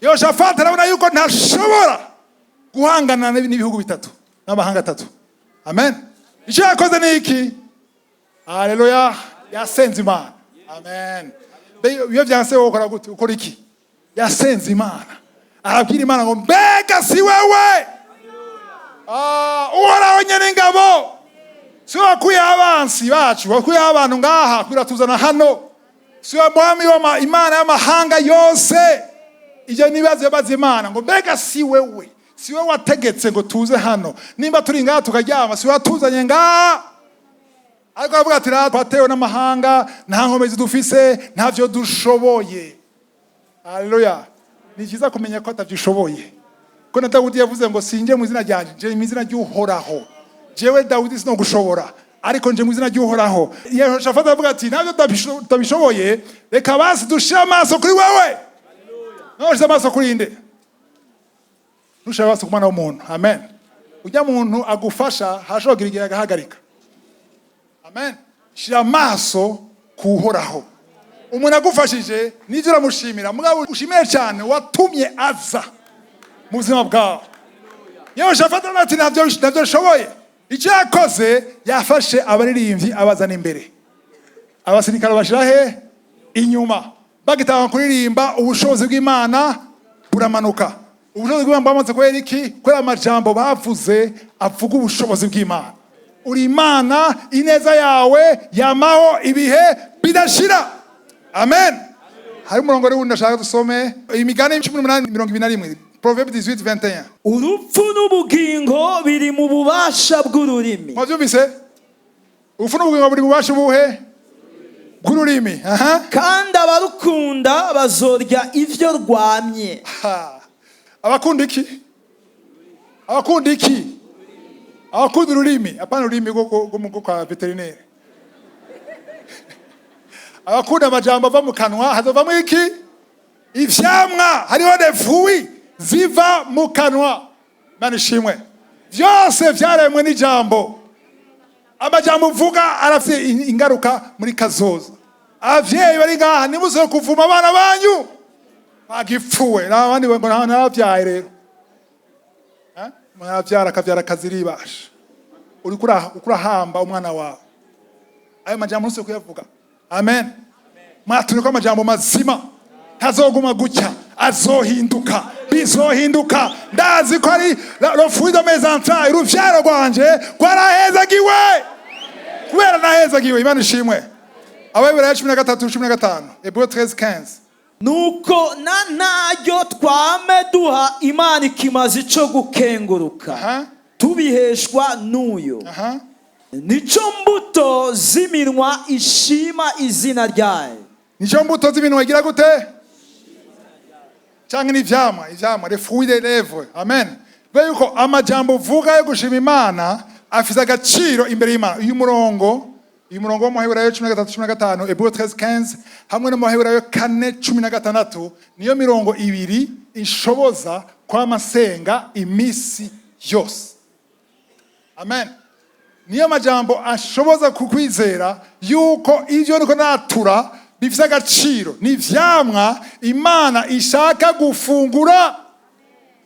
Yehoshafati arabona yuko ntashobora guhangana n'ibihugu bitatu n'amahanga atatu. Amen. Icyo yakoze ni iki? Haleluya! Yasenze Imana. Amen. Iyo byanse, wowe ukora gute? Ukora iki? Yasenze Imana, arabwira Imana ngo: "Mbega si wewe? Ah, Uhoraho nyene ingabo, si we wakuyeho abansi bacu, wakuyeho abantu ngaha kugira tuzana hano? Si we mwami Imana y'amahanga yose?" Ibyo nibazo yabaza Imana ngo: "Mbega si wewe? Si we wategetse ngo tuze hano? Nimba turi ngaha tukaryama, si we watuzanye ngaha?" Ariko aravuga ati: "Rero twatewe n'amahanga, nta nkomezi dufise, ntavyo dushoboye." Haleluya! Ni byiza kumenya ko atavyishoboye, ko na Dawudi yavuze ngo: "Sinje mu izina ryanje, nje mu izina ry'Uhoraho. Jewe Dawudi sinogushobora, ariko nje mu izina ry'Uhoraho." Yehoshafati aravuga ati: "Ntabyo tutabishoboye, reka basi dushire amaso kuri wewe." Nawe ushize amaso kuri nde? Ntushire amaso ku mwana w'umuntu. Amen. Ujya muntu agufasha, hashobora kugira igihe agahagarika. Amen. Shira amaso ku Uhoraho. Umuntu agufashije nibyo, uramushimira, mugabo ushimire cyane watumye aza mu buzima bwawe. Yehoshafati ati: Ntabyo nshoboye." Icyo yakoze, yafashe abaririmbyi abazana imbere, abasirikare bashyira he? Inyuma. Bagitanga kuririmba, ubushobozi bw'Imana buramanuka. Ubushobozi bw'Imana bwamaze kubera iki? Kubera amajambo bavuze avuga ubushobozi bw'Imana. Uri Imana, ineza yawe yamaho ibihe bidashira. Amen. Hari umurongo rero wundi ndashaka dusome, Imigani 18:21, Proverbe 18 21. Urupfu n'ubugingo biri mu bubasha bw'ururimi. Mwabyumvise? Urupfu n'ubugingo buri mu bubasha ubuhe? Bw'ururimi. Aha. Kandi abarukunda bazorya ivyo rwamye. Ha. Abakunda iki? Abakunda iki? Abakunda ururimi. Apana ururimi rwo kwa vétérinaire. Abakunda amajambo ava mu kanwa, hazovamo iki? Ivyamwa. Hariho des fruits ziva mu kanwa. Imana ishimwe. Vyose vyaremwe n'ijambo. Amajambo uvuga arafite ingaruka muri kazoza. Abavyeyi bari ngaha, nimuze kuvuma abana banyu bagipfuwe n'abandi ngo nabavyaye rero. Eh? Umuntu aravyara, akavyara akaziribasha, uriko urahamba umwana wawe. Ayo majambo ntusi kuyavuga. Amen. Mwatumye ko amajambo mazima ntazoguma gutya, azohinduka, bizohinduka. Ndazi ko ari le fruit de mes entrailles, uruvyaro rwanje rwarahezagiwe kubera nahezagiwe. Imana ishimwe. Abaheburayo 13:15, Hébreux 13 15. Nuko na ntaryo twame duha Imana ikimazi cyo gukenguruka, tubiheshwa n'uyo. Nico mbuto z'iminwa ishima izina ryayo. Nico mbuto z'iminwa igira gute? Cyangwa n'ivyamwa, ivyamwa, les fruits des lèvres. Amen. Bivuga yuko amajambo uvuga yo gushima Imana afise agaciro imbere y'Imana. Uyu murongo wo mu Baheburayo 13:15, Hébreux 13 15, hamwe no mu Baheburayo 4:16, niyo mirongo ibiri inshoboza kwama nsenga imisi yose. Amen. Niyo majambo ashoboza kukwizera yuko ivyo niko natura bifise agaciro, ni ivyamwa Imana ishaka gufungura.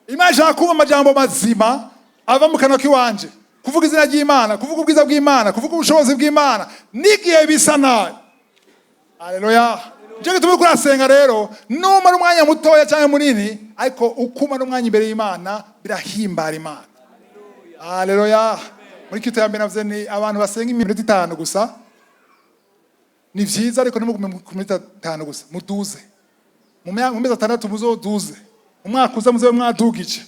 Imana ishaka kumva amajambo mazima ava mu kanwa k'iwanje, kuvuga izina ry'Imana, kuvuga ubwiza bw'Imana, kuvuga ubushobozi bw'Imana n'igihe bisa nabi. Haleluya! Nicyo gituma uriko urasenga rero, numara umwanya mutoya cyangwa munini, ariko uko umara umwanya imbere y'Imana birahimbara Imana. Haleluya! Muri kito ya mbere navuze ni abantu basenga iminota 5 gusa, ni vyiza, ariko ntimugume ku minota 5 gusa, muduze. Mu mezi 6 muzoduze, mu mwaka uza muzobe mwadugije.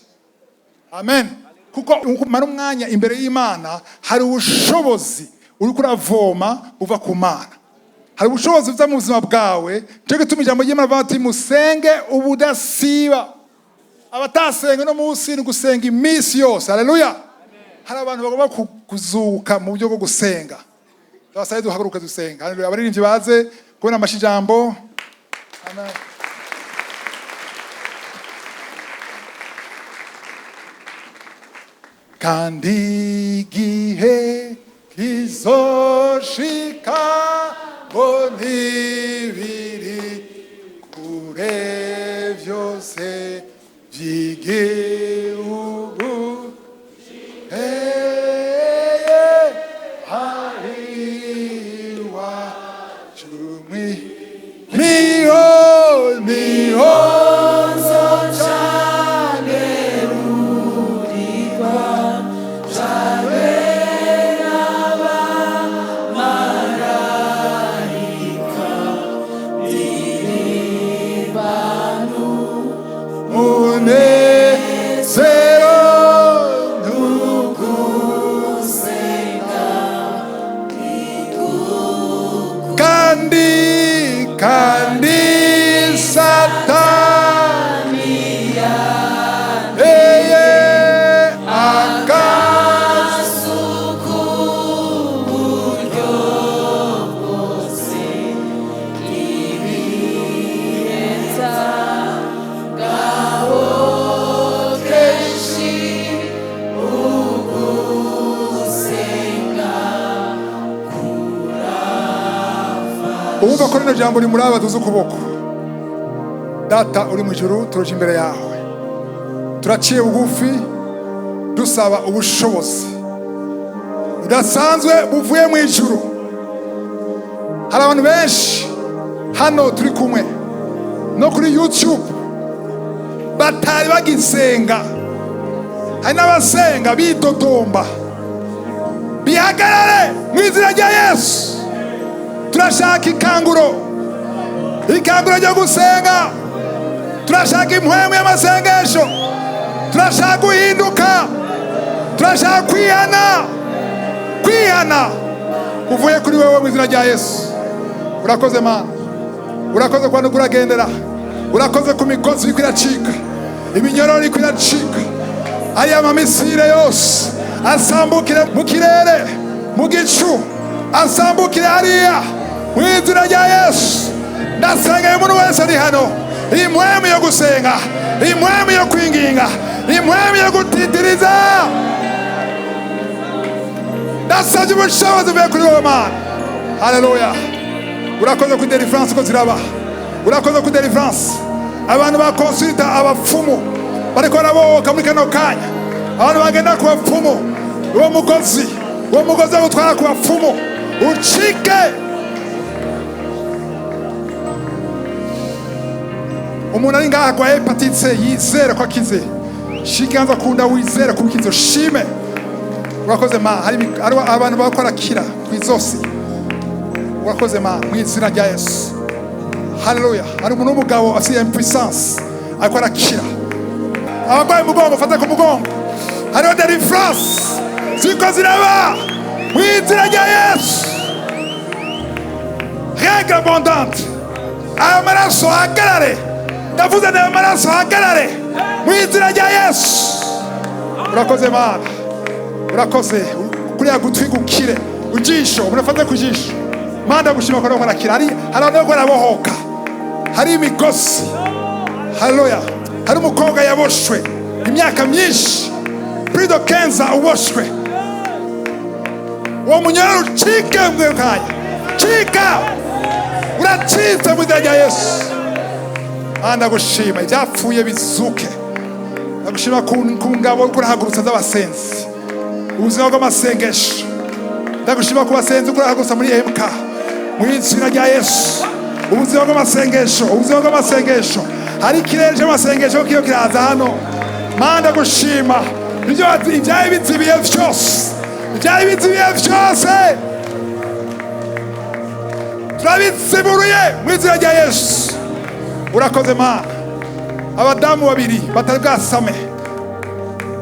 Amen. Kuko umara umwanya imbere y'Imana, hari ubushobozi uriko uravoma buva ku Mana. Hari ubushobozi buza mu buzima bwawe. Cyo gituma ijambo ry'Imana rivuga ati: "Musenge ubudasiba." Abatasenga no munsi ni gusenga iminsi yose. Haleluya! Hari abantu bagomba kuzuka mu buryo bwo gusenga. Ndabasabe duhaguruke dusenga. Haleluya! Abaririmbyi baze kubona amashijambo. Amen. Kandi igihe kizoshika ngo ntibiri kure vyose vy'igihugu. Eye hari iwacu niho niho. Munezero n'ugusenga, kandi Satani eye akasuku. Uwumva ko rino jambo rimuraba, tuzi ukuboko. Data uri mu ijuru, turaje imbere yawe, turaciye bugufi, dusaba ubushobozi budasanzwe buvuye mu ijuru. Hari abantu benshi hano turi kumwe no kuri YouTube batari bagisenga. Hari n'abasenga bidodomba. Bihagarare mu izina rya Yesu. Turashaka ikanguro, ikanguro ryo gusenga. Turashaka impwemu y'amasengesho. Turashaka guhinduka, turashaka kwihana, kwihana kuvuye kuri wewe mu izina rya Yesu. Urakoze Mana, urakoze kwa nuko uragendera. Urakoze ku migozi iriko iracika, iminyororo iriko iracika. Aya mamisire yose asambukire mu kirere, mu gicu, asambukire hariya mu izina rya Yesu. Ndasenga umuntu wese ari hano impwemu yo gusenga, impwemu yo kwinginga, impwemu yo gutitiriza. Ndasabye ubushobozi buvuye kuri wowe Mana. Haleluya! Urakoze kuri deliverance ko ziraba. Urakoze kuri deliverance. Abantu bakonsulta abapfumu bariko barabohoka muri kano kanya. Abantu bagenda ku bapfumu, uwo mugozi wo gutwara ku bapfumu ucike. Umuntu ari ngaha arwaye hépatite, yizere ko akize. Shiganza kunda, wizere ko ukize, ushime. Urakoze ma. Hari abantu bariko barakira kw'izosi. Urakoze ma, mu izina rya Yesu. Haleluya! Hari umuntu w'umugabo afite impuissance, ariko arakira. Abarwaye umugongo, fata ku mugongo. Hariho deliverance ziko ziraba mu izina rya Yesu. Règle abondante, ayo maraso ahagarare. Ndavuze ayo maraso ahagarare mu izina rya Yesu. Urakoze Mana, urakoze. Kuriya gutwi gukire, ujisho, murafate ku jisho. Mana, ndagushima ko bariko barakira. Hari abantu bariko barabohoka, hari imigozi. Haleluya! Hari umukobwa yaboshwe imyaka myinshi, plus de 15 ans uboshwe. Uwo munyororo ucike mu kanya. Cika, uracitse mu izina rya Yesu. Mana, ndagushima, ibyapfuye bizuke. Ndagushima ku ngabo uriko urahagurutsa z'abasenzi, ubuzima bw'amasengesho. Ndagushima ku basenzi uriko urahagurutsa muri MK mu izina rya Yesu. Ubuzima bw'amasengesho, ubuzima bw'amasengesho. Hari ikirere cy'amasengesho kiyo kiraza hano. Mana, ndagushima. Ibyo ibyari bizibiye vyose, ibyari bizibiye vyose, turabiziburuye mu izina rya Yesu. Urakoze Mana. Abadamu babiri batari bwasame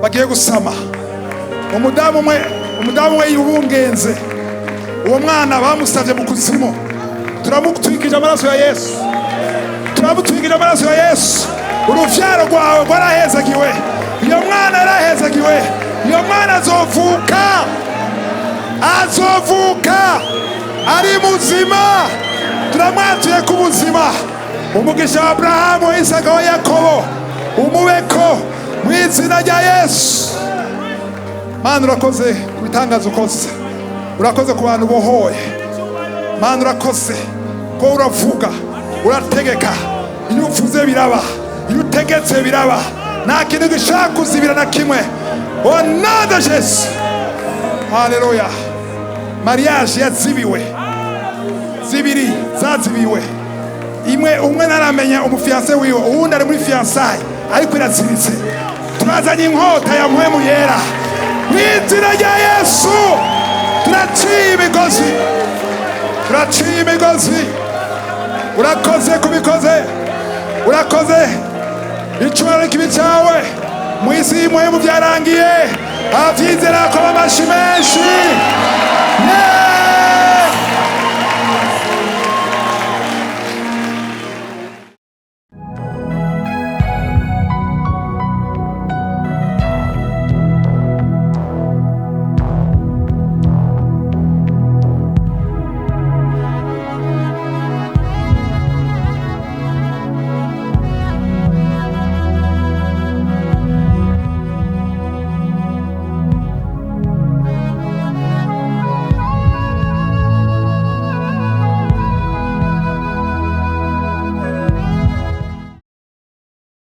bagiye gusama. Umudamu umwe yubungenze, uwo mwana bamusavye mu kuzimu. Turamutwikije amaraso ya Yesu, turamutwikije amaraso ya Yesu. Uruvyaro rwawe rwarahezagiwe, iyo mwana yarahezagiwe, iyo mwana azovuka, azovuka ari muzima. Turamwatuye ku buzima. Umugisha wa Aburahamu, Isaka wa Yakobo umubeko mu izina rya Yesu. Mana, urakoze ku bitangazo ukoze, urakoze ku bantu bohoye. Mana, urakoze ko uravuga, urategeka. Iyo uvuze biraba, iyo utegetse biraba. Nta kintu gishaka kuzibira na kimwe. Au nom de Jésus, haleluya. Mariage yazibiwe, zibiri zazibiwe, imwe umwe ntaramenya umu fiancé wiwe, uwundi ari muri fiançailles ariko iraziritse. Turazanye inkota ya Mpwemu Yera mu izina rya Yesu. Turaciye imigozi, turaciye imigozi. Urakoze kubikoze, urakoze. Icyubahiro kibi cyawe mu isi y'impuhemu. Byarangiye. Abavyizera ko amashi menshi. Yeah!